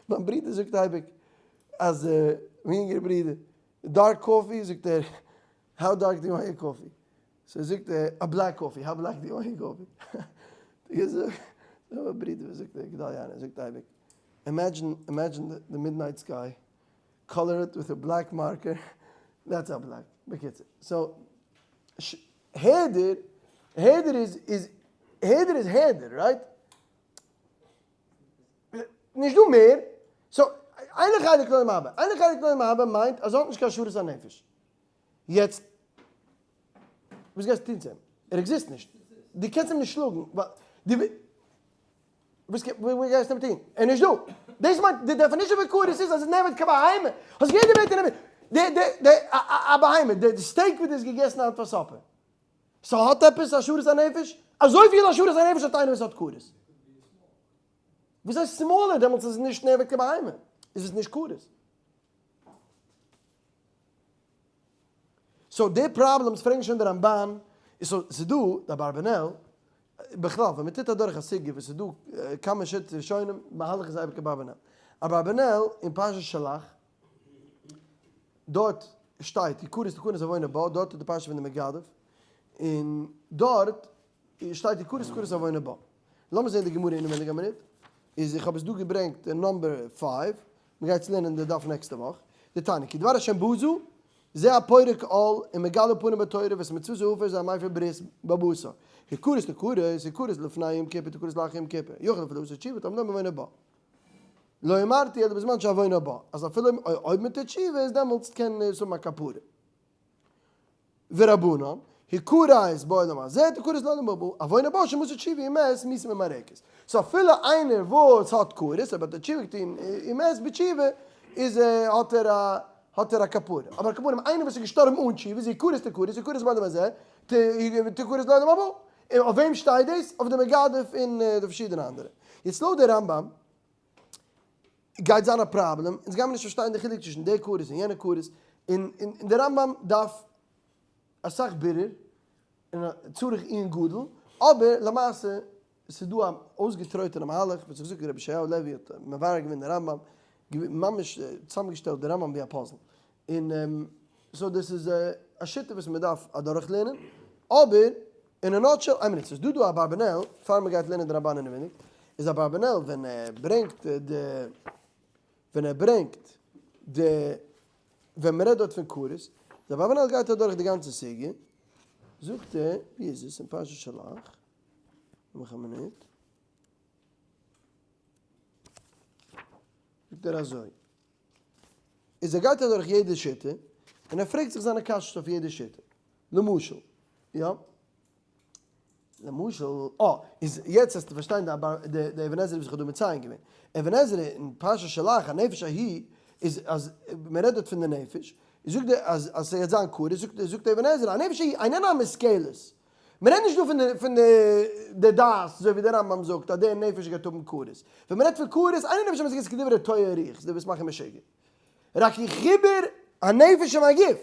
מיין ברודער זאגט אייביג אז, מיין יונגערע ברודער, dark coffee, זאגט ער, how dark do you want your coffee? So זאגט ער, א black coffee, how black do you want your coffee? געזאגט, מיין ברודער וואס זאגט ער, גדלי' ער זאגט אייביג, imagine, imagine the midnight sky, color it with a black marker, that's how black, בקיצור, so, העדר, העדר איז, איז, העדר איז העדר, right? נישט דא מער, so, אין לו חלק לעולם הבא, אין לו חלק לעולם הבא מיינט אז ער האט נישט קיין השארת הנפש. יעצט, וואס גייסטו טון צו אים? ער exist נישט. דו קענסט אים נישט שלאגן, ווייל דו. וואס גייסטו אים טון? ער איז נישט דא. דאס מיינט די definition פון כרת איז אז עס איז נעבעך כבהמה. האסט געהערט די ווערטער נעבעך? די די די א בהמה, די steak וואס דו האסט געגעסן היינט פאר supper, ס'האט עפעס השארת הנפש? אזויפיל השארת הנפש האט איינער וואס האט כרת. וואס הייסט smaller? דעמאלטס איז עס נישט נעבעך כבהמה, איז עס נישט כרת. So די problems פרעגן שוין די רמבן, איז so ס'איז דא די אברבנאל, בכלל ווען מ'טוט אדורך א סוגיא וואס ס'איז דא כמה שיטות ראשונים, מהלך איז אייביג אברבנאל. אברבנאל אין פרשת שלח, דארט שטייט יכרת תכרת עוונו בה, דארט איז די פרשה פון די מגדף, און דארט שטייט יכרת תכרת עוונו בה. לאמיר זען די גמרא אינעווייניג א מינוט, איז איך האב עס דא געברענגט אין number five, מ'גייט עס לערנען די דף נעקסטע וואך, דתניא, כי דבר השם בזה, זה הפורק עול ומגלה פנים בתורה ואת מצוות האפר זה המפר ברית בבשר, יכרת תכרת, יכרת לפני יום כיפור תכרת לאחר יום כיפור, יכול אפילו עשה תשובה תלמוד לומר עוונו בה. לא אמרתי אלא בזמן שעוונו בא, אז אפילו אויב מ'טוט תשובה איז דעמאלטס קען עס האבן א כפרה. ורבנן, הכרת בעולם הזה תכרת לעולם הבא, עוון הבא שמסר תשובה ומת מיתה ממרקת. So אפילו איינער וואס האט כרת אבער האט תשובה געטון און מת בתשובה איז האט ער א האט ער א כפרה. אבער כפרה איינער וואס איז געשטארבן אן תשובה איז הכרת תכרת הכרת בעולם הזה תכרת לעולם הבא. און אויף וועם שטייט דאס? אויף די מגדף און די פארשידענע אנדערע. יעצט לויט די רמב ם גייט זיין א פראבלעם, אונז גיימיר נישט פארשטיין די חילוק צווישן די כרת און יענע כרת, און און די רמב ם דארף אסאך בירור, און צריך עיון גדול, אבער למעשה ס'איז דא א אויסגעטרויטענע מהלך, וואס איך זאג רבי ישעיהו לעווי האט מברר געווען די רמב ם, ממש צוזאמגעשטעלט די רמב ם ווי א puzzle, און so דאס איז א שיטה וואס מען דארף אדורכלערנען, אבער אין א nutshell, איין מינוט, ס'איז דא דא אברבנאל, פאר מען גייט לערנען די רמבן אינעווייניג, איז אברבנאל ווען ער ברענגט די, ווען ער ברענגט די, ווען מען רעדט דארט פון כרת, איז אברבנאל גייט אדורך די גאנצע סוגיא, זאגט ער, ווי איז עס, אין פרשת שלח, נאך א מינוט. זאגט ער אזוי, איז ער גייט אדורך יעדע שיטה, און ער פרעגט זיך זיינע קשיות אויף יעדע שיטה. למשל, יא? למשל, אה, איז יעצט וועסטו פארשטיין די די אבן עזרא וואס איך האב דא מציין געווען. אבן עזרא אין פרשת שלח, הנפש ההיא, איז אז מען רעדט דארט פון די נפש, זאגט ער אז אז ס'גייט זיין כרת, זאגט זאגט אבן עזרא, הנפש ההיא איננה המשכלת. מען רעדט נישט דא פון די פון די די דעת, אזוי ווי דער רמב ם זאגט אז דער נפש גייט האבן כרת. ווען מען רעדט פון כרת, אינה נפש המשכלת כדברי תועה רוח, דו ווילסט מאכן משוגע. רק היא חיבור הנפש עם הגוף.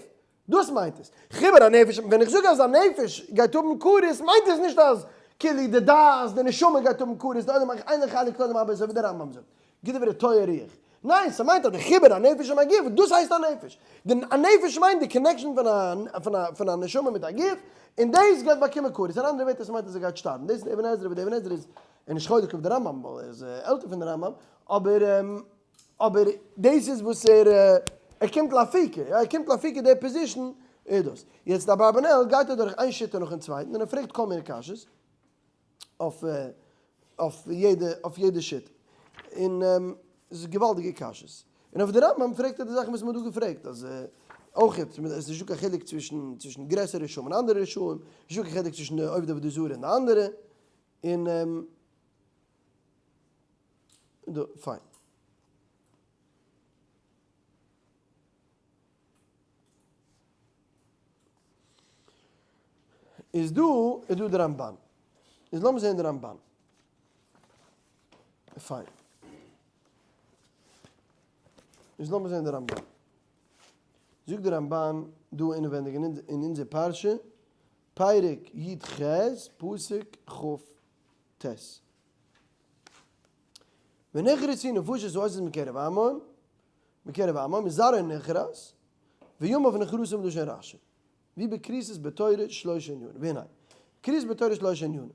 דאס מיינט עס. חיבור הנפש, ווען איך זאג אז א נפש גייט האבן כרת, מיינט עס נישט אז כאילו די דעת, די נשמה גייט האבן כרת, די עולם אין לך חלק לעולם הבא אזוי ווי דער רמב ם זאגט, כדברי תועה רוח. ניין, ס'מיינט אז די חיבור הנפש עם הגוף, דאס הייסט א נפש. די א נפש מיינט די connection פון א פון א פון א נשמה מיט א גוף, און דאס גייט באקומען כרת. אין אנדערע ווערטער, ס'מיינט אז ער גייט שטארבן. דאס איז אבן עזרא, וואס דער אבן עזרא איז נישט חולק אויף די רמב ם, ווייל ער איז עלטער פון די רמב ם, אבער אבער דאס איז וואס ער ער קומט לאפיקי, יא ער קומט לאפיקי די position איז דאס. יעצט די אברבנאל גייט אדורך איין שיטה נאכן צווייטן און ער פרעגט כל מיני קשיות אויף אויף יעדע אויף יעדע שיטה. און עס איז געוואלדיגע קשיות. און אויף די רמב ם פרעגט ער די זאכן וואס מען האט דא געפרעגט אז אויך עס איז נישטא קיין חילוק צווישן צווישן גרעסערע רשעים און אנדערע רשעים, נישטא קיין חילוק צווישן די עובדי עבודה זרה און די אנדערע. און דא, פיין. איז דא, איז דא די רמבן. איז לאמיר זעהן די רמבן. פיין. איז לאמיר זעהן די רמבן. זאגט די רמבן דא אינעווענדיג אין אונזער פרשה, פרק י ח, פסוק כ ט. ונכרתו נפשות העושות מקרב עמם, מקרב עמם, מזרעו נכרת, וימיו נכרתים לשון רשי. ווי בכריתות בתורה שלושה ענינים. והנה, כריתות בתורה שלושה ענינים.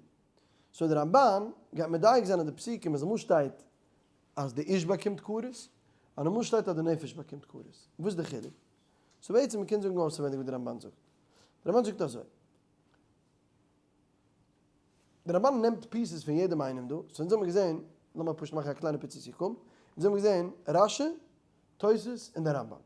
so דער רמבן גייט מדייק זיין אין די פסוקים אז אמאל שטייט אז די איש באקומט כרת, און אמאל שטייט אז די נפש באקומט כרת. וואס איז די חילוק? so בעצם מ'קען זאגן אויסענווענדיג ווי די רמבן זאגט. די רמבן זאגט אזוי. די רמבן נעמט pieces פון יעדעם איינעם דא, so אונז האבן געזען, לאמיר פשוט מאכן א קליינע פיצי סיכום, אונז האבן געזען רשי, תוס' און די רמבם.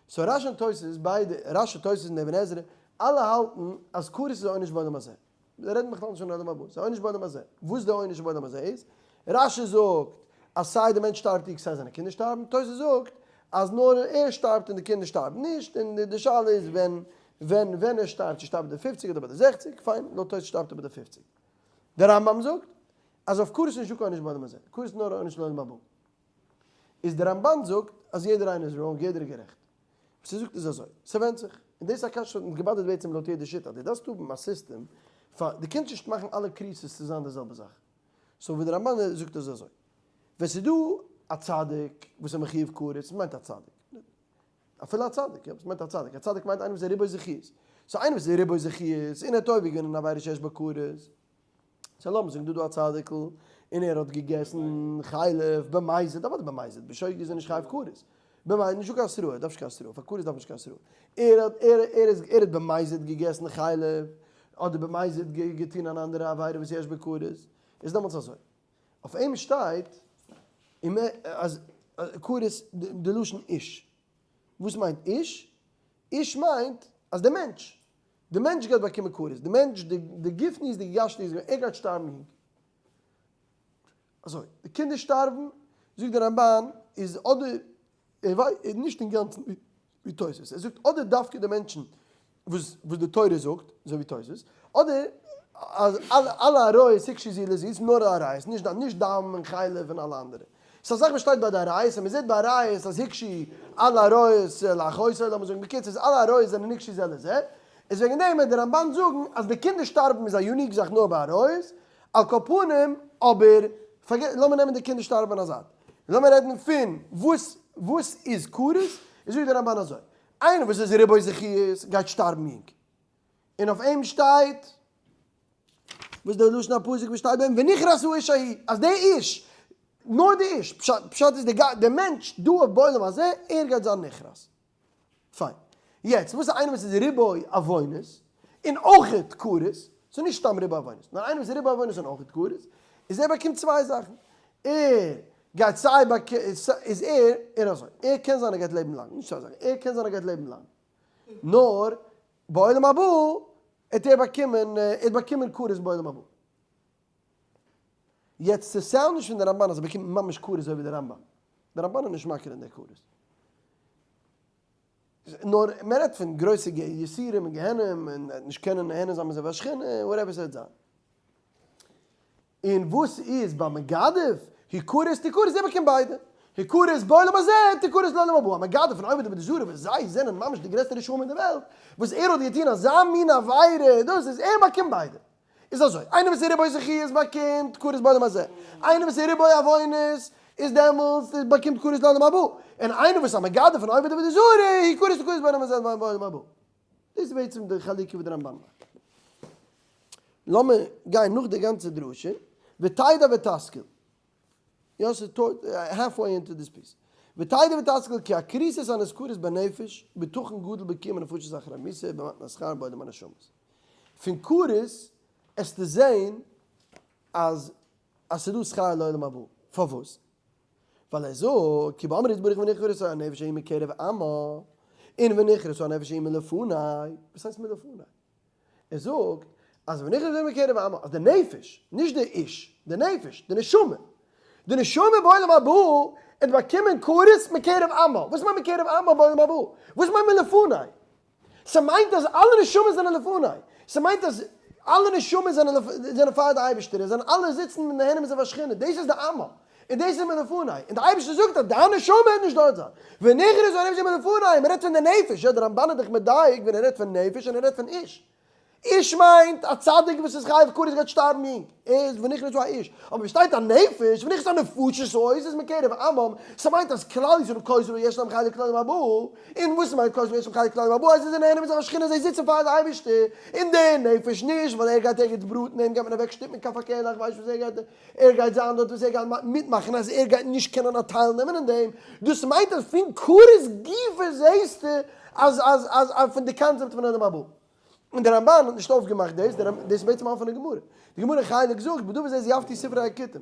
so רשי און תוס' ביידע, רשי, תוס' און די אבן עזרא, אלע האלטן אז כרת איז א עונש בעולם הזה. זיי רעדן בכלל נישט פון עולם הבא, ס'איז א עונש בעולם הזה. וואס די עונש בעולם הזה איז? רשי זאגט אז סיי די מענטש שטארבט סיי זיינע קינדער שטארבן, תוס' זאגט אז נאר ער שטארבט און די קינדער שטארבן נישט, און די שאלה איז ווען ווען ווען ער שטארבט, צו שטארבט ביי די פופציג אדער ביי די זעכציג, פיין, לויט תוס' שטארבט ער ביי די פופציג. דער רמב ם זאגט אז אויף כרת איז נישטא קיין עונש בעולם הזה, כרת איז נאר א עונש לעולם הבא. איז דער רמבן זאגט אז יעדער איינער איז wrong, יעדער איז גערעכט. וואס ער זאגט איז אזוי, ס'ווענדט זיך, און דאס איז א קשיא וואס האט מיך געבאדערט בעצם לויט יעדע שיטה, אז דו דארפסט האבן א סיסטעם פאר, דו קענסט נישט מאכן אלע כריתות צו זיין די זעלבע זאך. so ווי דער רמבן זאגט איז אזוי, ווען ס'איז דא א צדיק וואס איז מחיוב כרת, וואס מיינט א צדיק? אפילו א צדיק, יא, וואס מיינט א צדיק? א צדיק מיינט איינער וואס איז ריבוי זכיות. so איינער וואס איז ריבוי זכיות, און ער האט עובר געווען אין עבירה שיש בה כרת, so לאמיר זאגן דא דא א צדיק'ל, און ער האט געגעסן חלב במזיד, אוודאי במזיד, בשוגג איז ער נישט חייב כרת. במזיד, נישטא קיין התראה, דארף נישט קיין התראה, פאר כרת דארף מען נישט קיין התראה. ער האט, ער, ער איז, ער האט במזיד געגעסן חלב, אדער במזיד געטון אן אנדערע עבירה וואס יש בה כרת, איז דעמאלטס אזוי. אויף אים שטייט אז כרת די לשון איש. וואס מיינט איש? איש מיינט אז די מענטש, די מענטש גייט באקומען כרת, די מענטש, די גופניות, די גשמיות, ער גייט שטארבן יונג. אזוי, די קינדער שטארבן, זאגט דער רמבן, איז אדער ער ווייסט נישט אינגאנצן ווי תוס', ער זאגט אדער דווקא די מענטשן וואס וואס די תורה זאגט, אזוי ווי תוס', אדער אז אלע אלע עריות הוקשו זו לזו, ס'איז נאר עריות, נישט נישט דם און חלב און אלע אנדערע. ס'איז א זאך וואס שטייט ביי די עריות, און מ'זעט ביי עריות אז הוקשו אלע עריות לאחותו, לאמיר זאגן בקיצור אז אלע עריות זענען נקשו זה לזה, איז וועגן דעם וועט די רמבן זאגן אז די קינדער שטארבן איז א unique זאך נאר ביי עריות, על כל פנים, אבער, forget, לאמיר נעמען די קינדער שטארבן אין א זייט. לאמיר רעדן פון וואס וואס איז כרת, איז זאגט דער רמבן אזוי, איינער וואס איז ריבוי זכיות גייט שטארבן יונג, און אויף אים שטייט, וואס דער לשון הפסוק וואס שטייט ביי אים, ונכרת האיש ההוא, אז דער איש, נאר דער איש, פשט פשט איז דער מענטש דא אויף בעולם הזה, ער גייט זיין נכרת. פיין. יעצט וואס איז איינער וואס איז ריבוי עוונות, און אויכעט כרת, ס'איז נישט סתם ריבוי עוונות, נאר איינער וואס איז ריבוי עוונות און אויכעט כרת, איז ער באקומט צוויי זאכן, ער. גייט סיי באק איז ער ער אזוי ער קען זיין ער גייט לעבן לאנג נישט אזוי ער קען זיין ער גייט לעבן לאנג נאר בעולם הבא העט ער באקומען ער האט באקומען כרת בעולם הבא. יעצט ס' sound נישט פון די רמבן אז ער באקומט ממש כרת אזוי ווי די רמבם, די רמבן איז נישט מכיר אין די כרת. נאר מען רעדט פון גרויסע יסורים און גיהנום און נישט קענען נהנה זיין מזיו השכינה whatever ס'וועט זיין. און וואס איז ביי מגדף? הכרת תכרת ער באקומט ביידע. הכרת בעולם הזה תכרת לעולם הבא. א מגדף פון עובד עבודה זרה וואס זיי זענען ממש די גרעסטע רשעים אין די וועלט, וואס ער האט געטון אזא מין עבירה, דאס איז ער באקומט ביידע. איז אזוי, איינער וואס איז ריבוי זכיות באקומט כרת בעולם הזה, איינער וואס איז ריבוי עוונות איז דעמאלטס באקומט כרת לעולם הבא, און איינער וואס איז א מגדף פון עובד עבודה זרה היא כרת תכרת בעולם הזה ובעולם הבא. דאס איז בעצם די חלוקה וואס די רמבן מאכט. לאמיר גיין נאך די גאנצע דרשה, ותדע ותשכיל. יא ס'איז halfway into this piece. ותדע ותשכיל כי הכריתות הנזכרות בנפש, בטחון גדול בקיום הנפשות אחרי מיתה במתן השכר בעולם הנשמות. פון כרת עסטו זעהן אז אז ס'איז דא שכר לעולם הבא. פארוואס? ווייל ער זאגט כי באמר יתברך ונכרתה הנפש ההיא מקרב עמה און ונכרתה הנפש ההיא מלפני. וואס הייסט מלפני? ער זאגט אז ונכרתה מקרב עמה אז די נפש, נישט די איש, די נפש, די נשמה, די נשמה בעולם הבא וועט באקומען כרת מקרב עמה. וואס מיינט מקרב עמה בעולם הבא? וואס מיינט מלפני? ס'מיינט אז אלע נשמות זענען לפני, ס'מיינט אז אלע נשמות זענען זענען פאר די אייבערשטער, זיי זענען אלע זיצן און נהנה מזיו השכינה, דאס איז די עמה, און דאס איז מלפני, און די אייבערשטער זאגט אז דיין נשמה וועט נישט דארט זיין, ונכרתה הנפש מלפני, מ'רעדט פון די נפש, יא די רמבן איז דאך מדייק ווען ער רעדט פון נפש און ער רעדט פון איש. איש מיינט א צדיק וואס איז חייב כרת גייט שטארבן יונג, ער איז ונכרתה האיש, אבער ווען שטייט א נפש, ונכרתה הנפשות אויס איז מקרב עמם, ס'מיינט אז כלל ישראל כל ישראל יש להם חלק לעולם הבא, און וואס מיינט כל ישראל יש להם חלק לעולם הבא, אז זיי זענען נהנה מזיו השכינה זיי זיצן פאר די אייבערשטער, און דער נפש נישט, ווייל ער גייט ערגעץ בראטן אים גייט מען אוועק שטופן כף הקלע איך ווייס וואס ער גייט ער גייט זיין דארט וואס ער גייט מיטמאכן אז ער גייט נישט קענען א טייל נעמען אין דעם, דאס מיינט אז פון כרת גופא זעהסטו אז אז אז פון די קאנצעפט פון עולם הבא. און דער רמבן האט נישט אויפגעמאכט דאס, דאס איז בעצם א אפענע גמרא. די גמרא אין חלק זאגט, בדבר זה זייפתי ספרי הכותים.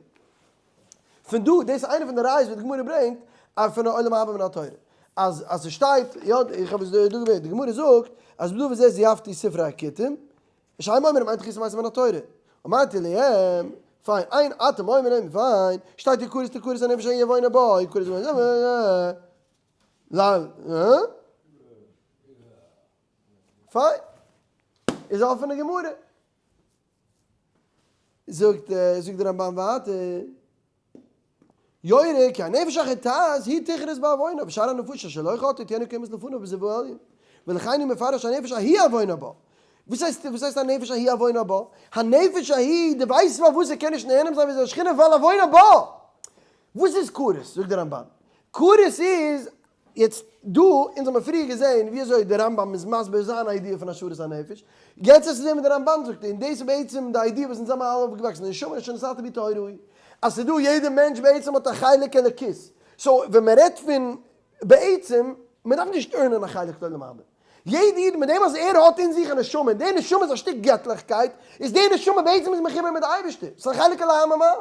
פון דא, דאס איז איינע פון די ראיות וואס די גמרא ברענגט אז פון עולם הבא מן התורה. אז אז ס'שטייט, יא, איך האב עס דא געווען, די גמרא זאגט אז בדבר זה זייפתי ספרי הכותים, שאין אומרים אין תחיית המתים מן התורה. אמרתי להם, פיין, אין אתם אומרים, פיין, שטייט הכרת תכרת הנפש ההיא עוונה בה, הכרת ל. פיין. איז א אפענע גמרא. זאגט זאגט דער רמבן ווייטער, יורה כי הנפש החוטאת היא תכרת בעוונה ושאר הנפשות שלא חטאו תהיינה קיימות לפניו בזיו העליון. ולכן הוא מפרש הנפש ההיא עוונה בה. וואס הייסט וואס הייסט הנפש ההיא עוונה בה? הנפש ההיא, דו ווייסט פארוואס ער קען נישט נהנה זיין מזיו השכינה ווייל עוונה בה. וואס איז כרת? זאגט דער רמבן. כרת איז יעצט דא, אונז האמיר פריער געזען ווי אזוי דער רמב ם איז מסביר זיין idea פון השארת הנפש, יעצט וועסטו זען ווי דער רמבן זאגט, און דאס איז בעצם די idea וואס אונז זעמיר אלע אויפגעוואקסן, די נשמה אשר נתת בי טהורה היא, אז ס'איז דא יעדער מענטש בעצם האט א חלק אלוקית, so ווען מען רעדט פון בעצם, מען דארף נישט earn ען א חלק לעולם הבא, יעדע איד מיט דעם אז ער האט אין זיך א נשמה, און די נשמה איז א שטיק געטליכקייט, איז די נשמה בעצם איז מחובר מיט די אייבערשטער, ס'איז א חלק אלוה ממעל.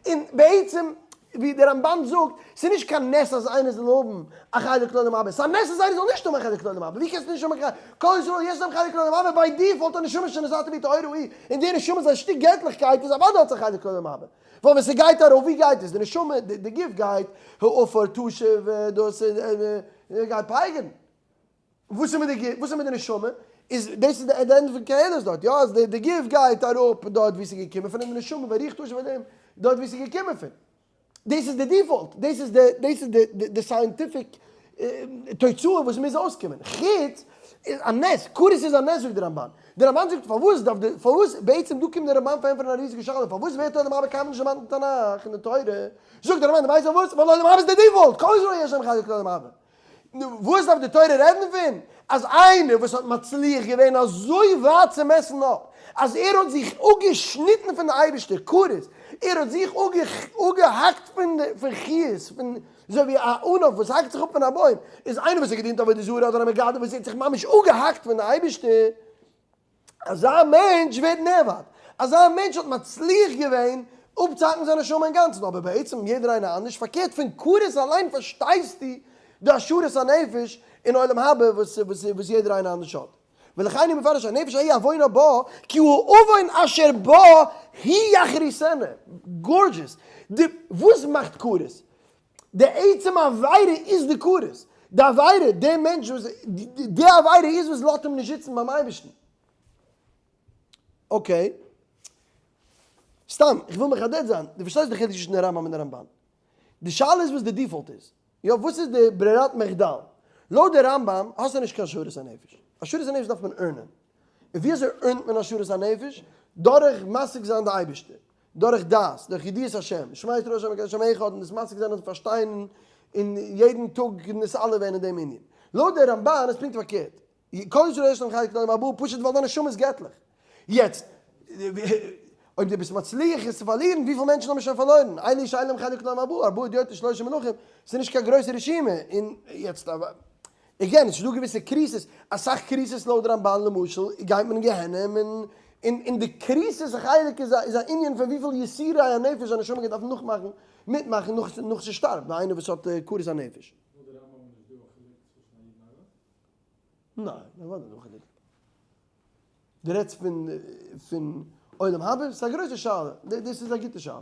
און בעצם, ווי דער רמבן זאגט, ס'איז נישט קיין נס אז איינער זאל האבן א חלק לעולם הבא, ס'איז א נס אז איינער זאל נישט האבן א חלק לעולם הבא, ווי קענסטו נישט האבן א חלק, כל ישראל יש להם חלק לעולם הבא, by default א נשמה שנתת בי טהורה היא, און די נשמה איז א שטיק געטליכקייט, איז אוודאי האט זי א חלק לעולם הבא. ווייל ווען ס'גייט ארויף, ווי גייט עס? די נשמה, די גוף גייט, העפר תשוב, דאס גייט פייגערן. וואס איז מיט די גוף? וואס איז מיט די נשמה? איז דאס איז די ענדע פון קהלת דארט, יא? אז די גוף גייט אראפ דארט וואו ס'איז געקומען פון, און די נשמה והרוח תשוב אליהם דארט וואו ס'איז געקומען פון. דאס איז די default, דאס איז די, דאס איז די די scientific תוצאה וואס מוז אויסקומען. חוץ איז א נס, כרת איז א נס זאגט די רמבן. די רמבן זאגט פארוואס דארף די, פארוואס בעצם דא קומט די רמבן פארענטפערן א ריזיגע שאלה, פארוואס ווערט עולם הבא קיינמאל נישט דערמאנט אין תנך אין די תורה? זאגט די רמבן דו ווייסט פארוואס? ווייל עולם הבא איז די default, כל ישראל יש להם חלק לעולם הבא. נו, וואס דארף די תורה רעדן פון? אז איינער וואס האט מצליח געווען אזוי ווייט צו mess ן אפ, אז ער האט זיך אפגעשניטן פון די אייבערשטער, כרת, ער האט זיך אפגעהאקט פון פון חיות, פון אזוי ווי א ענף וואס האקט זיך אפ פון א בוים, איז איינער וואס האט געדינט עבודה זרה אדער א מגדף וואס האט זיך ממש אפגעהאקט פון די אייבערשטער, אזא מענטש ווערט נאבד, אזא מענטש האט מצליח געווען אפצוהאקן זיין נשמה אינגאנצן, אבער בעצם יעדער איינער אנדערש, פארקערט פון כרת אליין פארשטייסטו די השארת הנפש אין עולם הבא וואס וואס יעדער איינער אנדערש האט. ולכן הוא מפרש הנפש ההיא עוונה בה כי הוא העוון אשר בה הוא יכריתנה. Gorgeous! די וואס מאכט כרת? די עצם עבירה איז די כרת. די עבירה, די מענטש וואס, די עבירה איז וואס לאזט אים נישט זיצן ביים אייבערשטן. Okay. סתם, איך וויל מחדד זיין, דו פארשטייסט די חילוק צווישן די רמב ם און די רמבן. די שאלה איז וואס די default איז. יא, וואס איז די ברירת מחדל? לויט די רמב ם האסטו נישט קיין השארת הנפש. השארת הנפש דארף מען earn ען. און ווי אזוי earn ט מען השארת הנפש? דורך משיג זיין די אייבערשטער. דורך דעת, דורך ידיעת השם, שמע ישראל השם אלקינו השם אחד, און דאס משיג זיין און פארשטיין און יעדן טאג נתעלה ווערן אין דעם ענין. לויט די רמבן איז פונקט פארקערט. כל ישראל יש להם חלק לעולם הבא פשוט ווייל דיין נשמה איז געטליך. יעצט, אויב דו ביסט מצליח עס צו פארלירן, וויפיל מענטשן האבן שוין פארלוירן? אלו שאין להם חלק לעולם הבא, ארבעה הדיוטות שלושה מלכים, ס'איז נישט קיין גרויסע רשימה, און יעצט, again, ס'איז דא געוויסע כריתות, אסאך כריתות לויט רמבן למשל, גייט מען אין גיהנום, און און די כריתות החלק איז א ענין פון וויפיל יסורי הנפש א נשמה גייט דארפן נאכמאכן, מיטמאכן נאך זי שטארבט, ביי איינער וואס האט כרת הנפש. לויט די רמב ם איז נישט דא א חילוק צווישן א איד און א גוי? ניין, אוודאי איז דא א חילוק. דו רעדסט פון פון עולם הבא? ס'איז א גרויסע שאלה, דאס איז א גוטע שאלה.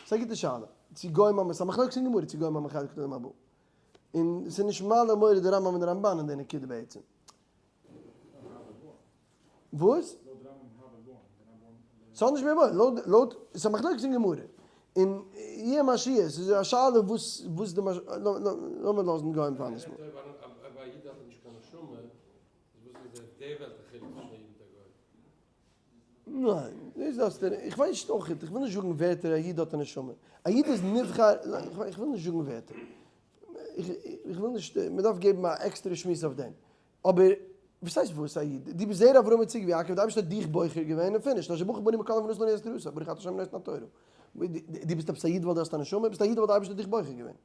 ס'איז א גוטע שאלה. צו גוים האבן, ס'איז א מחלוקת אין גמרא צו גוים האבן חלק לעולם הבא. און ס'איז נישט מעלה מוריד די רמב ם און די רמבן אין די נקודה בעצם. וואס? ס'האט נישט מיט לויט לויט ס'איז א מחלוקת אין גמרא. און יהיה מה שיהיה, ס'איז א שאלה וואס וואס די לאמיר לאזן גוים פאר אנדערש מאל. אויב א איד האט נישט קיין נשמה, איז וואס איז אויף די וועלט א חילוק צווישן א איד מיט א גוי? ניין, דאס דארפסטו, איך ווייס נישט אויך, איך וויל נישט זאגן ווערטער, א איד האט א נשמה, א איד איז נבחר, איך וויל נישט זאגן ווערטער, איך וויל נישט, מען דארף געבן א עקסטערע שמועס אויף דעם, אבער וואס הייסט וואס א איד, דו ביסט זרע אברהם יצחק ויעקב, די אייבערשטער האט דיך בוחר געווען און finish, אשר בחר בנו מכל העמים ונתן לנו את תורתו, ברוך אתה ה' נותן התורה, דו ביסט עפעס א איד ווייל דו האסט א נשמה, ביסט א איד ווייל די אייבערשטער האט דיך בוחר געווען.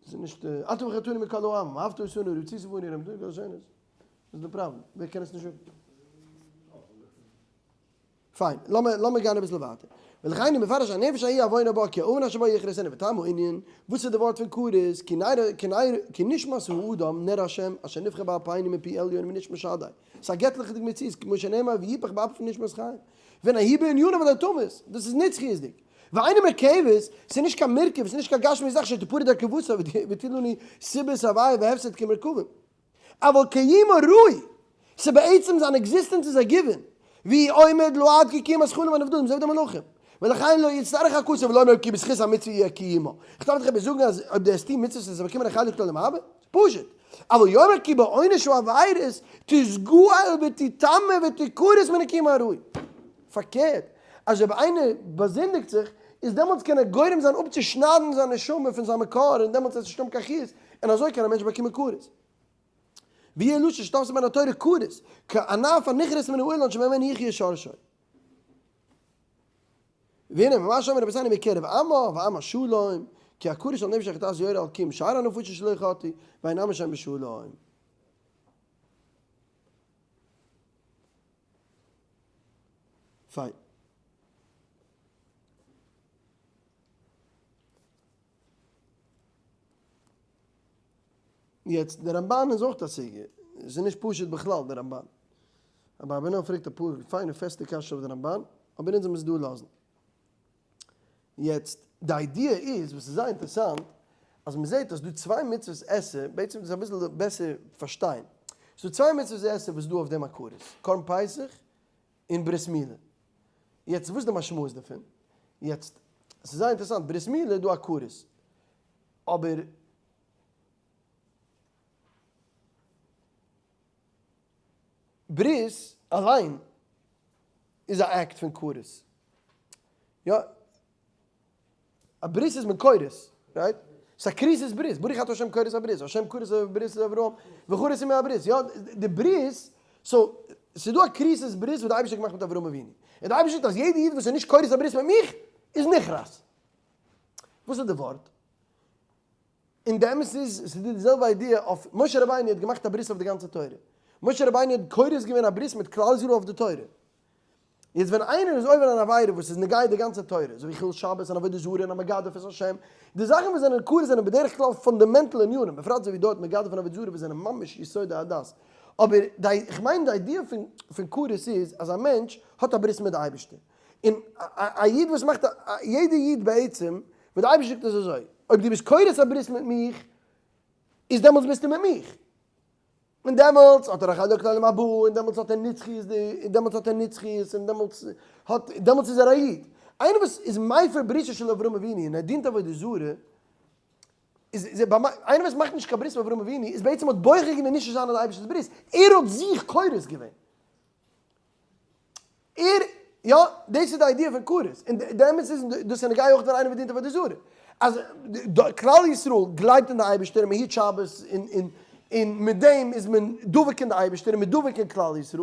ס'איז נישט אתה בחרתנו מכל העמים, אהבת אותנו ורצית בנו ורוממתנו בכל לשונות. וואס איז די פראבלעם? ווער קען עס נישט זאגן? פיין, לאמיר גיין אביסל ווייטער. ולכן הוא מפרש הנפש ההיא עוונה בה כי העוון אשר בה יכרתנה וטעם הענין, וואס איז די ווארט פון כרת, כי נשמת האדם נר השם אשר נבחר באפינו מפי עליון מנשמת שדי. ס'איז א געטליכע מציאות כמו שנאמר ויפח באפיו נשמת חיים. והנה הוא בענינו ולא תמות, דאס איז נצחיות'דיג. ואינה מורכבת, ס'איז נישט קיין מורכב, ס'איז נישט קיין גשמי זאך שתפרד הרכבתה ותהיה לנו סיבת הוויה והפסד כמורכבים. אבל קיומה ראוי, ס'איז בעצם זיין עקזיסטענץ איז א גיוון, והוא עומד לעד כקיום הזכרים והנבדלים אזוי ווי די מלאכים. ולכן לא יצטרך הכתוב לומר כי בזכות המצוה יהיה קיומה. כ'דארף דיך עפעס זאגן אז אויב דו וועסט טון מצוות וועסטו באקומען א חלק לעולם הבא? פשוט. אבל יאמר כי בעונש העבירות תתגאל ותטמא ותכרת מן הקיום הראוי. פארקערט, אז אויב איינער באזינדיגט זיך, איז דעמאלטס קען ער גורם זיין אפצושניידן זיין נשמה פון זיין מקור און דעמאלטס וועט נישט האבן קיין חיות, און אזוי קען א מענטש באקומען כרת. ויהיה לשון שתפסו מן התורה כרת, כענף הנכרת מן האילן שממנו יחיה שורשו. והנה ממה שאמרו רבותינו מקרב עמה ועם השלום, כי הכרת של נפש החטאת יורה על קיום שאר הנפשות שלא חטאו, ואין עם שם בשלום. פיין. יעצט די רמבן איז אויך א סוגיא, עס איז נישט פשוט בכלל די רמבן. אברבנאל פרעגט אפאר פיינע פעסטע קשיות אויף די רמבן, אבער אונז זאל מיר עס דא לאזן. יעצט די idea איז, וואס איז זייער אינטערעסאנט, אז מען זעט אז דא צוויי מצוות עשה, בעצם איז אביסל בעסער פארשטיין, ס'דא צוויי מצוות עשה וואס איז דא אויף דעם א כרת, קרבן פסח און ברית מילה. יעצט וואס איז די משמעות דערפון? יעצט, ס'איז זייער אינטערעסאנט, ברית מילה איז דא א כרת, אבער ברית אליין איז א אקט פון כרת. יא, א ברית איז מען כורת, right? ס'איז א כריתת ברית, ברוך אתה ה' כורת הברית, השם כרת הברית לאברהם, וכרת עמו הברית, יא, די ברית, so, ס'איז דא א כריתת ברית וואס די אייבערשטער האט געמאכט מיט אברהם אבינו, און די אייבערשטער זאגט אז יעדע איד וואס איז נישט כורת הברית מיט מיך, איז נכרת. וואס איז די ווארט? און די אמת איז, ס'איז דא די זעלבע idea אויף משה רבינו האט געמאכט א ברית אויף די גאנצע תורה. משה רבינו האט כורת געווען א ברית מיט כלל ישראל אויף די תורה. יעצט ווען איינער איז עובר אן עבירה וואס איז נוגע די גאנצע תורה, אזוי ווי חילול שבת און עבודה זרה און א מגדף את השם, די זאכן וואס זענען כרת זענען בדרך כלל fundamental ענינים, בפרט אזוי ווי דארט מגדף און עבודה זרה וואס זענען ממש יסודי הדת. אבער די, איך מיין די idea פון פון כרת איז אז א מענטש האט א ברית מיט די אייבערשטער, און א איד וואס מאכט א, יעדע איד בעצם, וואס די אייבערשטער זאגט איז אזוי, אויב דו ביסט כורת א ברית מיט מיך, איז דעמאלטס ביסטו מיט מיך. און דעמאלטס האט ער א חלק לעולם הבא, און דעמאלטס האט ער נצחיות די, און דעמאלטס האט ער נצחיות, און דעמאלטס האט, דעמאלטס איז ער א איד. איינער וואס איז מפר בריתו של אברהם אבינו און ער דינט עבודה זרה, איז איז ער ביי איינער וואס מאכט נישט קיין ברית מיט אברהם אבינו, איז בעצם האט בוחר געווען נישט צו זיין אין די אייבערשטענס ברית, ער האט זיך כורת געווען. ער, יא, דאס איז די idea פון כרת, און די אמת איז, דאס איז נוגע אויך ווען איינער דינט עבודה זרה, אז כלל ישראל גלייבט אין די אייבערשטער און מען היט שבת און און און מיט דעם איז מען דבוק אין די אייבערשטער און מען דבוק אין כלל ישראל,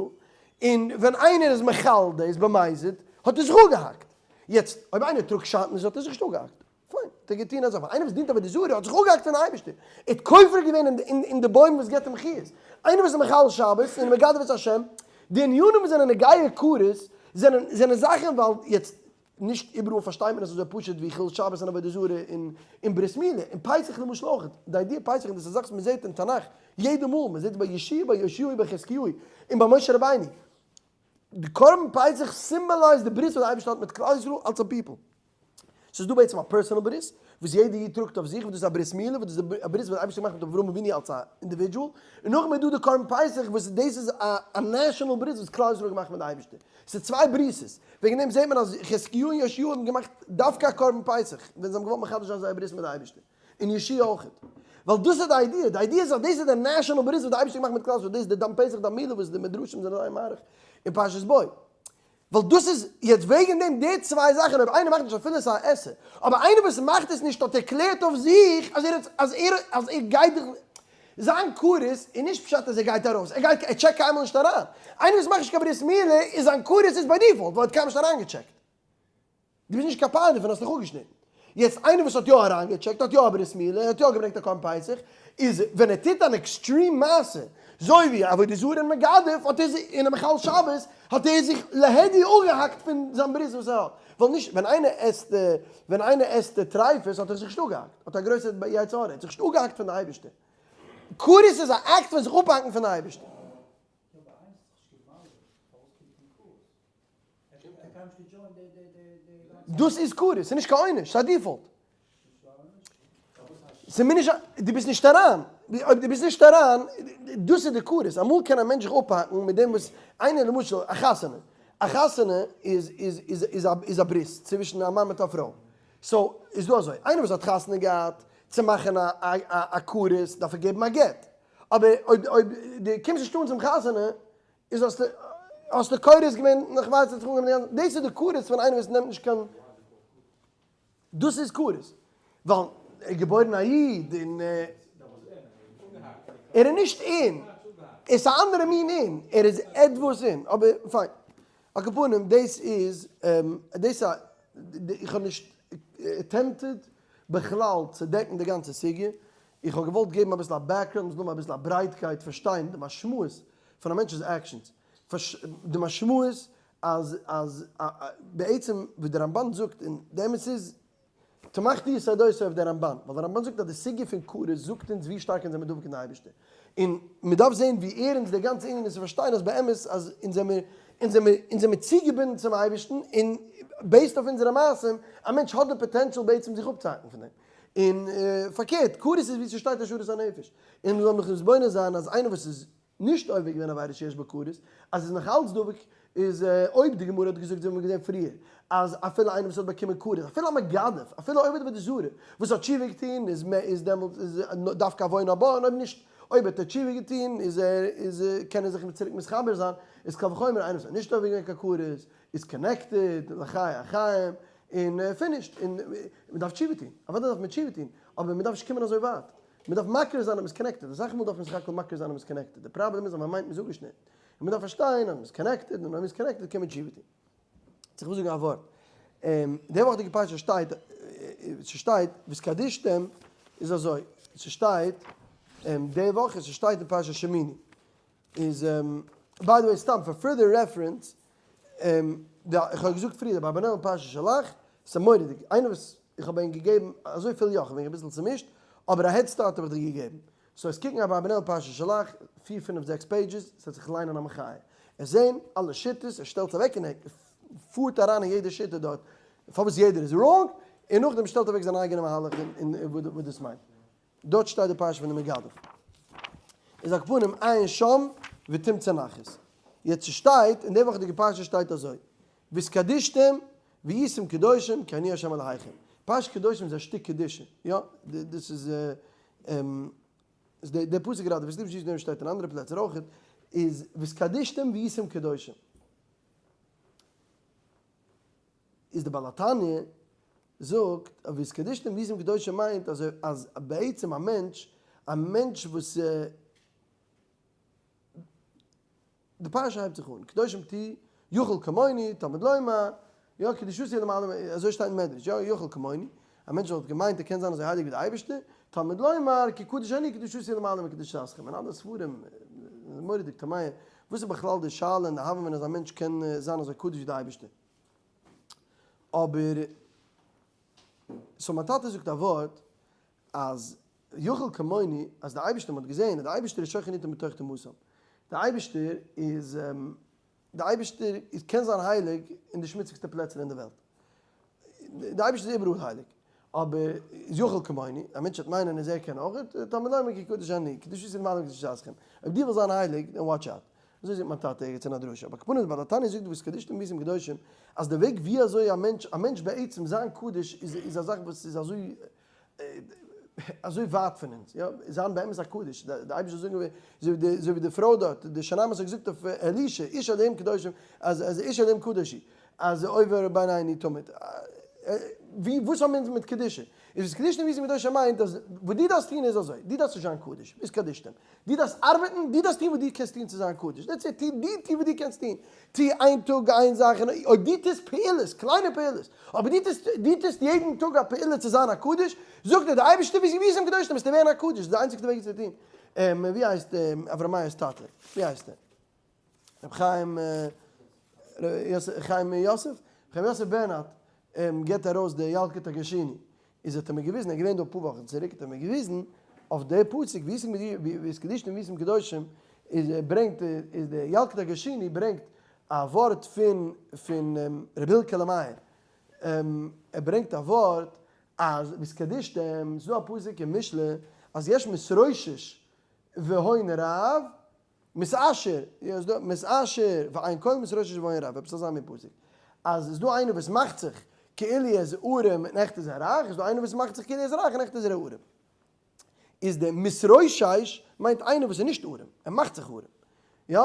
און ווען איינער איז מחלל דאס במזיד האט ער זיך אפגעהאקט, יעצט אויב איינער טראגט שעטנז האט ער זיך נישט אפגעהאקט. פיין, האט ער געטון אזוי, ווייל איינער וואס דינט עבודה זרה האט זיך אפגעהאקט פון אייבערשטער, ער האט כופר געווען אין די בוים וואס געבט אים חיות, איינער וואס איז מחלל שבת און מגדף את השם, די ענינים וואס זענען נוגע כרת זענען זענען זאכן ווייל יעצט נישט איבעראל פארשטייט מען עס אזוי פשוט ווי חילול שבת און עבודה זרה און און ברית מילה און פסח למשל אויך, די idea פסח און דאס איז א זאך וואס מען זעט אין תנך יעדע מאל, מען זעט עס ביי יהושע ביי יאשיהו ביי חזקיהו און ביי משה רבינו, די קרבן פסח symbolize ט די ברית וואס די אייבערשטער האט מיט כלל ישראל אלס א people. ס'איז דא בעצם א personal ברית וואס יעדע איד טראגט אויף זיך, וואס דאס איז א ברית מילה, וואס דאס איז א ברית וואס די אייבערשטער האט געמאכט מיט אברהם אבינו אלס א individual, און נאכדעם איז דא די קרבן פסח וואס דאס איז א national ברית וואס כלל ישראל האט געמאכט מיט די אייבערשטער. ס'איז צוויי ברית'ס. וועגן דעם זעט מען אז חזקיהו און יאשיהו האבן געמאכט דווקא א קרבן פסח ווען זיי האבן געוואלט מחדש זיין זייער ברית מיט די אייבערשטער. און יהושע אויך. ווייל דאס איז די idea, די idea איז אז דאס איז די national ברית וואס די אייבערשטער האט געמאכט מיט כלל ישראל, דאס איז די דם פסח דם מילה וואס די מדרשים זענען זייער מאריך אין פרשת בא. ווייל דאס איז, יעצט וועגן דעם די צוויי זאכן אויב איינער מאכט נישט אפילו עס איז א עשה, אבער איינער וואס מאכט עס נישט האט ערקלערט אויף זיך אז ער האט אז ער אז ער גייט דיך זיין כרת איז נישט פשט אז ער גייט ארויס, ער גייט ער טשעקט קיינמאל נישט אריין. איינער וואס מאכט נישט קיין ברית מילה איז זיין כרת איז by default ווייל ער האט קיינמאל נישט אריינגעטשעקט. דו ביסט נישט קיין part דערפון, האסט דיך אפגעשניטן. יעצט איינער וואס האט יא אריינגעטשעקט, האט יא א ברית מילה, ער האט יא געברענגט א קרבן פסח, איז ווען ער טוט אן extreme מעשה, זוי ווי עבודה זרה און מגדף, האט ער זיך, און א מחלל שבת, האט ער זיך להדיא אפגעהאקט פון זיין ברית וואס ער האט. ווייל נישט, ווען איינער עסט, ווען איינער עסט טרייפות האט ער זיך נישט אפגעהאקט, האט א גרויסע יצר הרע, ער האט זיך נישט אפגעהאקט פון די אייבערשטער. כרת איז א אקט פון זיך אפהאקן פון די אייבערשטער. דאס איז כרת, ס'איז נישט קיין עונש, ס'איז א default. ס'איז מיר נישט, דו ביסט נישט אריין, אויב דו ביסט נישט אריין, דאס איז די כרת. אמאל קען א מענטש זיך אפהאקן מיט דעם וואס איינער למשל א חתונה, א חתונה איז איז איז איז א איז א ברית צווישן א מאן מיט א פרוי. so איז דא אזוי, איינער וואס האט חתונה געהאט, צו מאכן א א א כרת דארף ער געבן א גט. אבער אויב אויב דו קומסט נישט אן צום חתונה, איז האסטו האסטו כורת געווען נאך ווייס איך נישט דאס איז די כרת פון איינער וואס נעמט נישט קיין דאס איז כרת ווייל ער איז געבוירן א איד און ער איז נישט אין עס איז א אנדערע מין אין ער איז עטוואס אין אבער פיין על כל פנים דאס איז דאס א איך האב נישט attempted בכלל צו דעקן די גאנצע סוגיא איך האב געוואלט געבן אביסל א background, מ'זאל האבן אביסל א ברייטקייט פארשטיין די משמעות פון א מענטש'ס actions, די משמעות אז אז בעצם ווי די רמבן זאגט, און די אמת איז תמכתי יסודותיו אויף די רמבן, ווייל די רמבן זאגט אז די סוגיא פון כרת זאגט אונז ווי שטארק אונז זעמיר דבוק אין די אייבערשטער, און מ'דארף זען ווי ערענסט די גאנצע ענין איז צו פארשטיין אז באמת אז אונז זעמיר אונז זעמיר אונז זעמיר צוגעבינדן צום אייבערשטן און based אויף אונזערע מעשים, א מענטש האט די potential בעצם זיך אפצוהאקן פון דעם. און פארקערט, כרת איז ווי ס'שטייט השארת הנפש. און מ'זאל נאך מתבונן זיין אז איינער וואס איז נישט עובר געווען עבירה שיש בה כרת, אז איז נאך אלץ דבוק, איז אויב די גמרא האט געזאגט, ווי מ'האט געזען פריער, אז אפילו איינער וואס האט באקומען כרת, אפילו א מגדף, אפילו עובד עבודה זרה, וואס האט תשובה געטון, איז איז דעמאלטס איז דווקא עוון הבא, און אויב נישט, אויב האט ער תשובה געטון, איז ער איז קען ער זיך צוריק מתחבר זיין, איז קל וחומר איינער וואס האט נישט עובר געווען קיין כרת, איז connected לחיי החיים, און finished, און מען דארף תשובה טון, אוודאי דארף מען תשובה טון, אבער מען דארף נישט קומען אזוי ווייט, מען דארף מכיר זיין אז מען איז connected, אסאך מאל דארף מען סך הכל מכיר זיין אז מען איז connected, די פראבלעם איז אז מען מיינט מען איז אפגעשניטן, און מען דארף פארשטיין אז מען איז connected, און אויב מען איז connected קען מען תשובה טון. יעצט איך וויל זאגן א ווארט, די וואכדיגע פרשה שטייט, ס'שטייט והתקדשתם איז אזוי, ס'שטייט די וואך, ס'שטייט אין פרשת שמיני, איז by the way סתם פאר further reference. איך האב געזאגט פריער, די אברבנאל אין פרשת שלח, ס'איז מורא'דיג, איינער וואס, איך האב אים געגעבן אזויפיל יא, כ'בין אביסל צומישט, אבער א head start האב איך דיר געגעבן. so עס קוקן אברבנאל פרשת שלח, פיר פינף זעקס pages, ס'וועט זיך ליינען א מחיה. עס זעהן אלע שיטות, ער שטעלט אוועק און ער פארט אריין אין יעדע שיטה דארט, פארוואס יעדער איז wrong, און נאכדעם שטעלט אוועק זיין אייגענע מהלך און וואס דאס מיינט. דארט שטייט די פרשה פון די מגדף. איז על כל פנים עיין שם ותמצא נחת. יעצט ס'שטייט, אין די וואכעדיגע פרשה שטייט אזוי, והתקדשתם והייתם קדושים כי אני ה' אלהיכם. פרשת קדושים איז א שטיק קדושה, יא, דאס איז די פסוק גראדע, וואס ליבשט דעם שטייט אין אנדערע פלעצער אויכעט, איז והתקדשתם והייתם קדושים. איז די בעל התניא זאגט אז והתקדשתם והייתם קדושים מיינט אז אז בעצם א מענטש, א מענטש וואס די פרשה הייבט זיך אן, קדושים תהיו, יכול כמוני, תלמוד לומר, יא קדושתי למעלה, אזוי שטייט אין מדרש, יא יכול כמוני, א מענטש וואלט געמיינט ער קען זיין אזוי הייליג ווי די אייבערשטער, תלמוד לומר, כי קדוש אני קדושתי למעלה מקדושתכם, אין אלע ספרים, מורא'דיג תמיה, וואס איז בכלל די שאלה און די הוה אמינא אז א מענטש קען זיין אזוי קדוש ווי די אייבערשטער? אבער, so מיין טאטע זאגט א ווארט אז יכול כמוני, אז די אייבערשטער, מען האט געזען אז די אייבערשטער איז שוכן איתם בתוך טומאתם, די אייבערשטער איז, די אייבערשטער איז קען זיין הייליג אין די שמוציגסטע פלעצער אין די וועלט, די אייבערשטער איז איבעראל הייליג, אבער איז יכול כמוני, א מענטש וועט מיינען אז ער קען אויך, תלמוד לומר כי קדוש אני, קדושתי למעלה מקדושתכם, אויב דו ווילסט זיין הייליג, then watch out. אזוי זאגט מיין טאטע ערגעץ אין א דרשה, אבער כפנים בעל התניא זאגט והתקדשתם והייתם קדושים, אז די וועג ווי אזוי א מענטש, א מענטש בעצם זיין קדוש איז איז א זאך וואס איז אזוי אזוי ווייט פון אונז, יא, זיין באמת א קדוש, די אייבערשטער זאל זאגן אזוי ווי די אזוי ווי די פרוי דארט, די שונמית האט געזאגט אויף אלישע, איש אלהים קדושים, אז אז איש אלהים קדוש הוא, אז עובר בעינינו תמיד, ווי וואס האבן אונז מיט קדושה? איז והתקדשתם והייתם קדושים מיינט אז וואס דו דארפסט טון איז אזוי, דו דארפסט נישט זיין קדוש, והתקדשתם, דו דארפסט ארבעטן, דו דארפסט טון וואס דו קענסט טון צו זיין קדוש, that's it, טו דו טו וואס דו קענסט טון, טו איין טאג איין זאך, און אויב דו טוסט פעולות, קליינע פעולות, אבער דו טוסט, דו טוסט יעדן טאג א פעולה צו זיין א קדוש, זאגט דיר דער אייבערשטער והייתם קדושים, וועסטו ווערן א קדוש, דאס איז די איינציגסטע וועג עס צו טון. ווי הייסט אברהם מאיר'ס טאטע? ווי הייסט ער? רבי חיים חיים יוסף? חיים יוסף בערנארד גיבט ארויס די ילקוט הגרשוני, איז האט ער מיר געוויזן, ער איז געווען דא אפאר וואכן צוריק, האט ער מיר געוויזן אויף די פסוק והתקדשתם והייתם קדושים, איז ער ברענגט, איז די ילקוט הגרשוני ברענגט א ווארט פון פון רבי הילקעלע מאיר, ער ברענגט א ווארט אז והתקדשתם, ס'איז דא א פסוק אין משלי אז יש מתרושש והון רב, מתעשר, יא איז דא מתעשר ואין כל מתרושש והון רב, עפעס אזא מין פסוק, אז איז דא איינער וואס מאכט זיך כאילו ער איז ארעם און עכט איז ער רייך, איז דא איינער וואס מאכט זיך כאילו ער איז רייך און עכט איז ער ארעם. איז די מתרושש מיינט איינער וואס איז נישט ארעם, ער מאכט זיך ארעם. יא?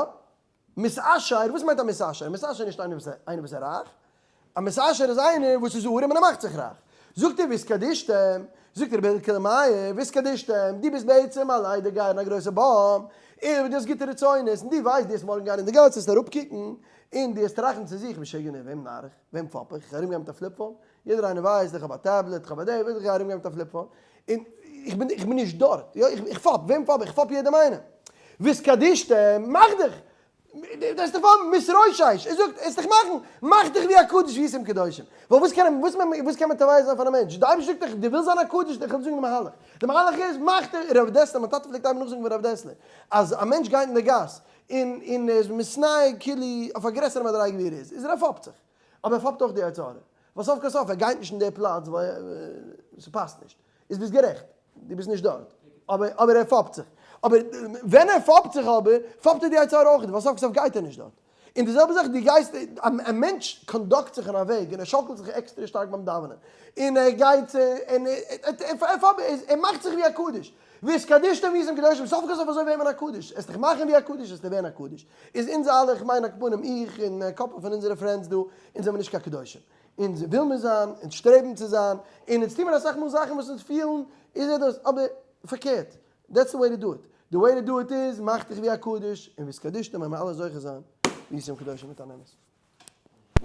מתעשר, וואס מיינט א מתעשר? מתעשר איז נישט איינער וואס איינער וואס איז רייך, א מתעשר איז איינער וואס איז ארעם און ער מאכט זיך רייך. זאגט ער והתקדשתם, זאגט רבי הילקעלע מאיר, והתקדשתם, דו ביסט בעצם א ליידיגייער און א גרויסע bum, און דו האסט גוטע רצונות, און דו ווייסט דו וועסט מארגן גיין אין די גאס וועסטו אראפקוקן, און דו וועסט טראכטן צו זיך, משוגענער, וועם נאר איך? וועם פאפ איך? איך גיי ארומגיין מיט א flip phone? יעדער איינער ווייסט איך האב א tablet, איך האב א דעי, וואס איך גיי ארומגיין מיט א flip phone? און איך בין איך בין נישט דארט, יא, איך פאפ, וועם פאפ איך? איך פאפ יעדעם איינעם. והתקדשתם, מאך דיך! דאס איז דאך מתרושש, ער זאגט, עס דיך מאכן, מאך דיך ווי א קדוש והייתם קדושים. ווייל וואס קען וואס מען וואס קען מען תובע זיין פאר א מענטש? די אייבערשטער זאגט דיך, דו ווילסט זיין א קדוש, איך וועל זאגן די מהלך. די מהלך איז, מאך דיך, רב דעסלער, מיין טאטע פלעגט אייביג נאכזאגן פון רב דעסלער, אז א מענטש גייט אין די גאס, און און ער איז מתנהג כאילו אויף א גרעסערע מדריגה ווי ער איז, איז ער פאפט זיך. אבער ער פאפט אויך די יצר הרע. ווייל סוף כל סוף ער גייט נישט אין די פלאץ ווייל ס'פאסט נישט. איז ביסט גערעכט, דו ביסט נישט דארט, אבער אבער ער פאפט זיך, אבער ווען ער פאפט זיך אבער, פאפט ער די יצר הרע אויך, ווייל סוף כל סוף גייט ער נישט דארט. און די זעלבע זאך דו גייסט, א מענטש conduct זיך אין א וועג און ער שאקלט זיך עקסטרע שטארק ביים דאווענען, און ער גייט און ער פאפט, ער מאכט זיך ווי א קדוש, והתקדשתם והייתם קדושים, סוף כל סוף אזוי ווערט מען א קדוש, עסט דיך מאכן ווי א קדוש עסטו ווערן א קדוש, איז אונז אלע, איך מיין הכוונה איך און א couple פון אונזערע friends דא, אונז זעמיר נישט קיין קדושים. אונז וויל מיר זיין, אונז שטרעבן צו זיין, און אונז טוהן מיר אסאך מאל זאכן וואס אונז פילן איז ער דאס, אבער פארקערט, that's the way to do it, the way to do it איז, מאך דיך ווי א קדוש, און והתקדשתם וועלן מיר אלע זוכה זיין, והייתם קדושים מיט אן אמת.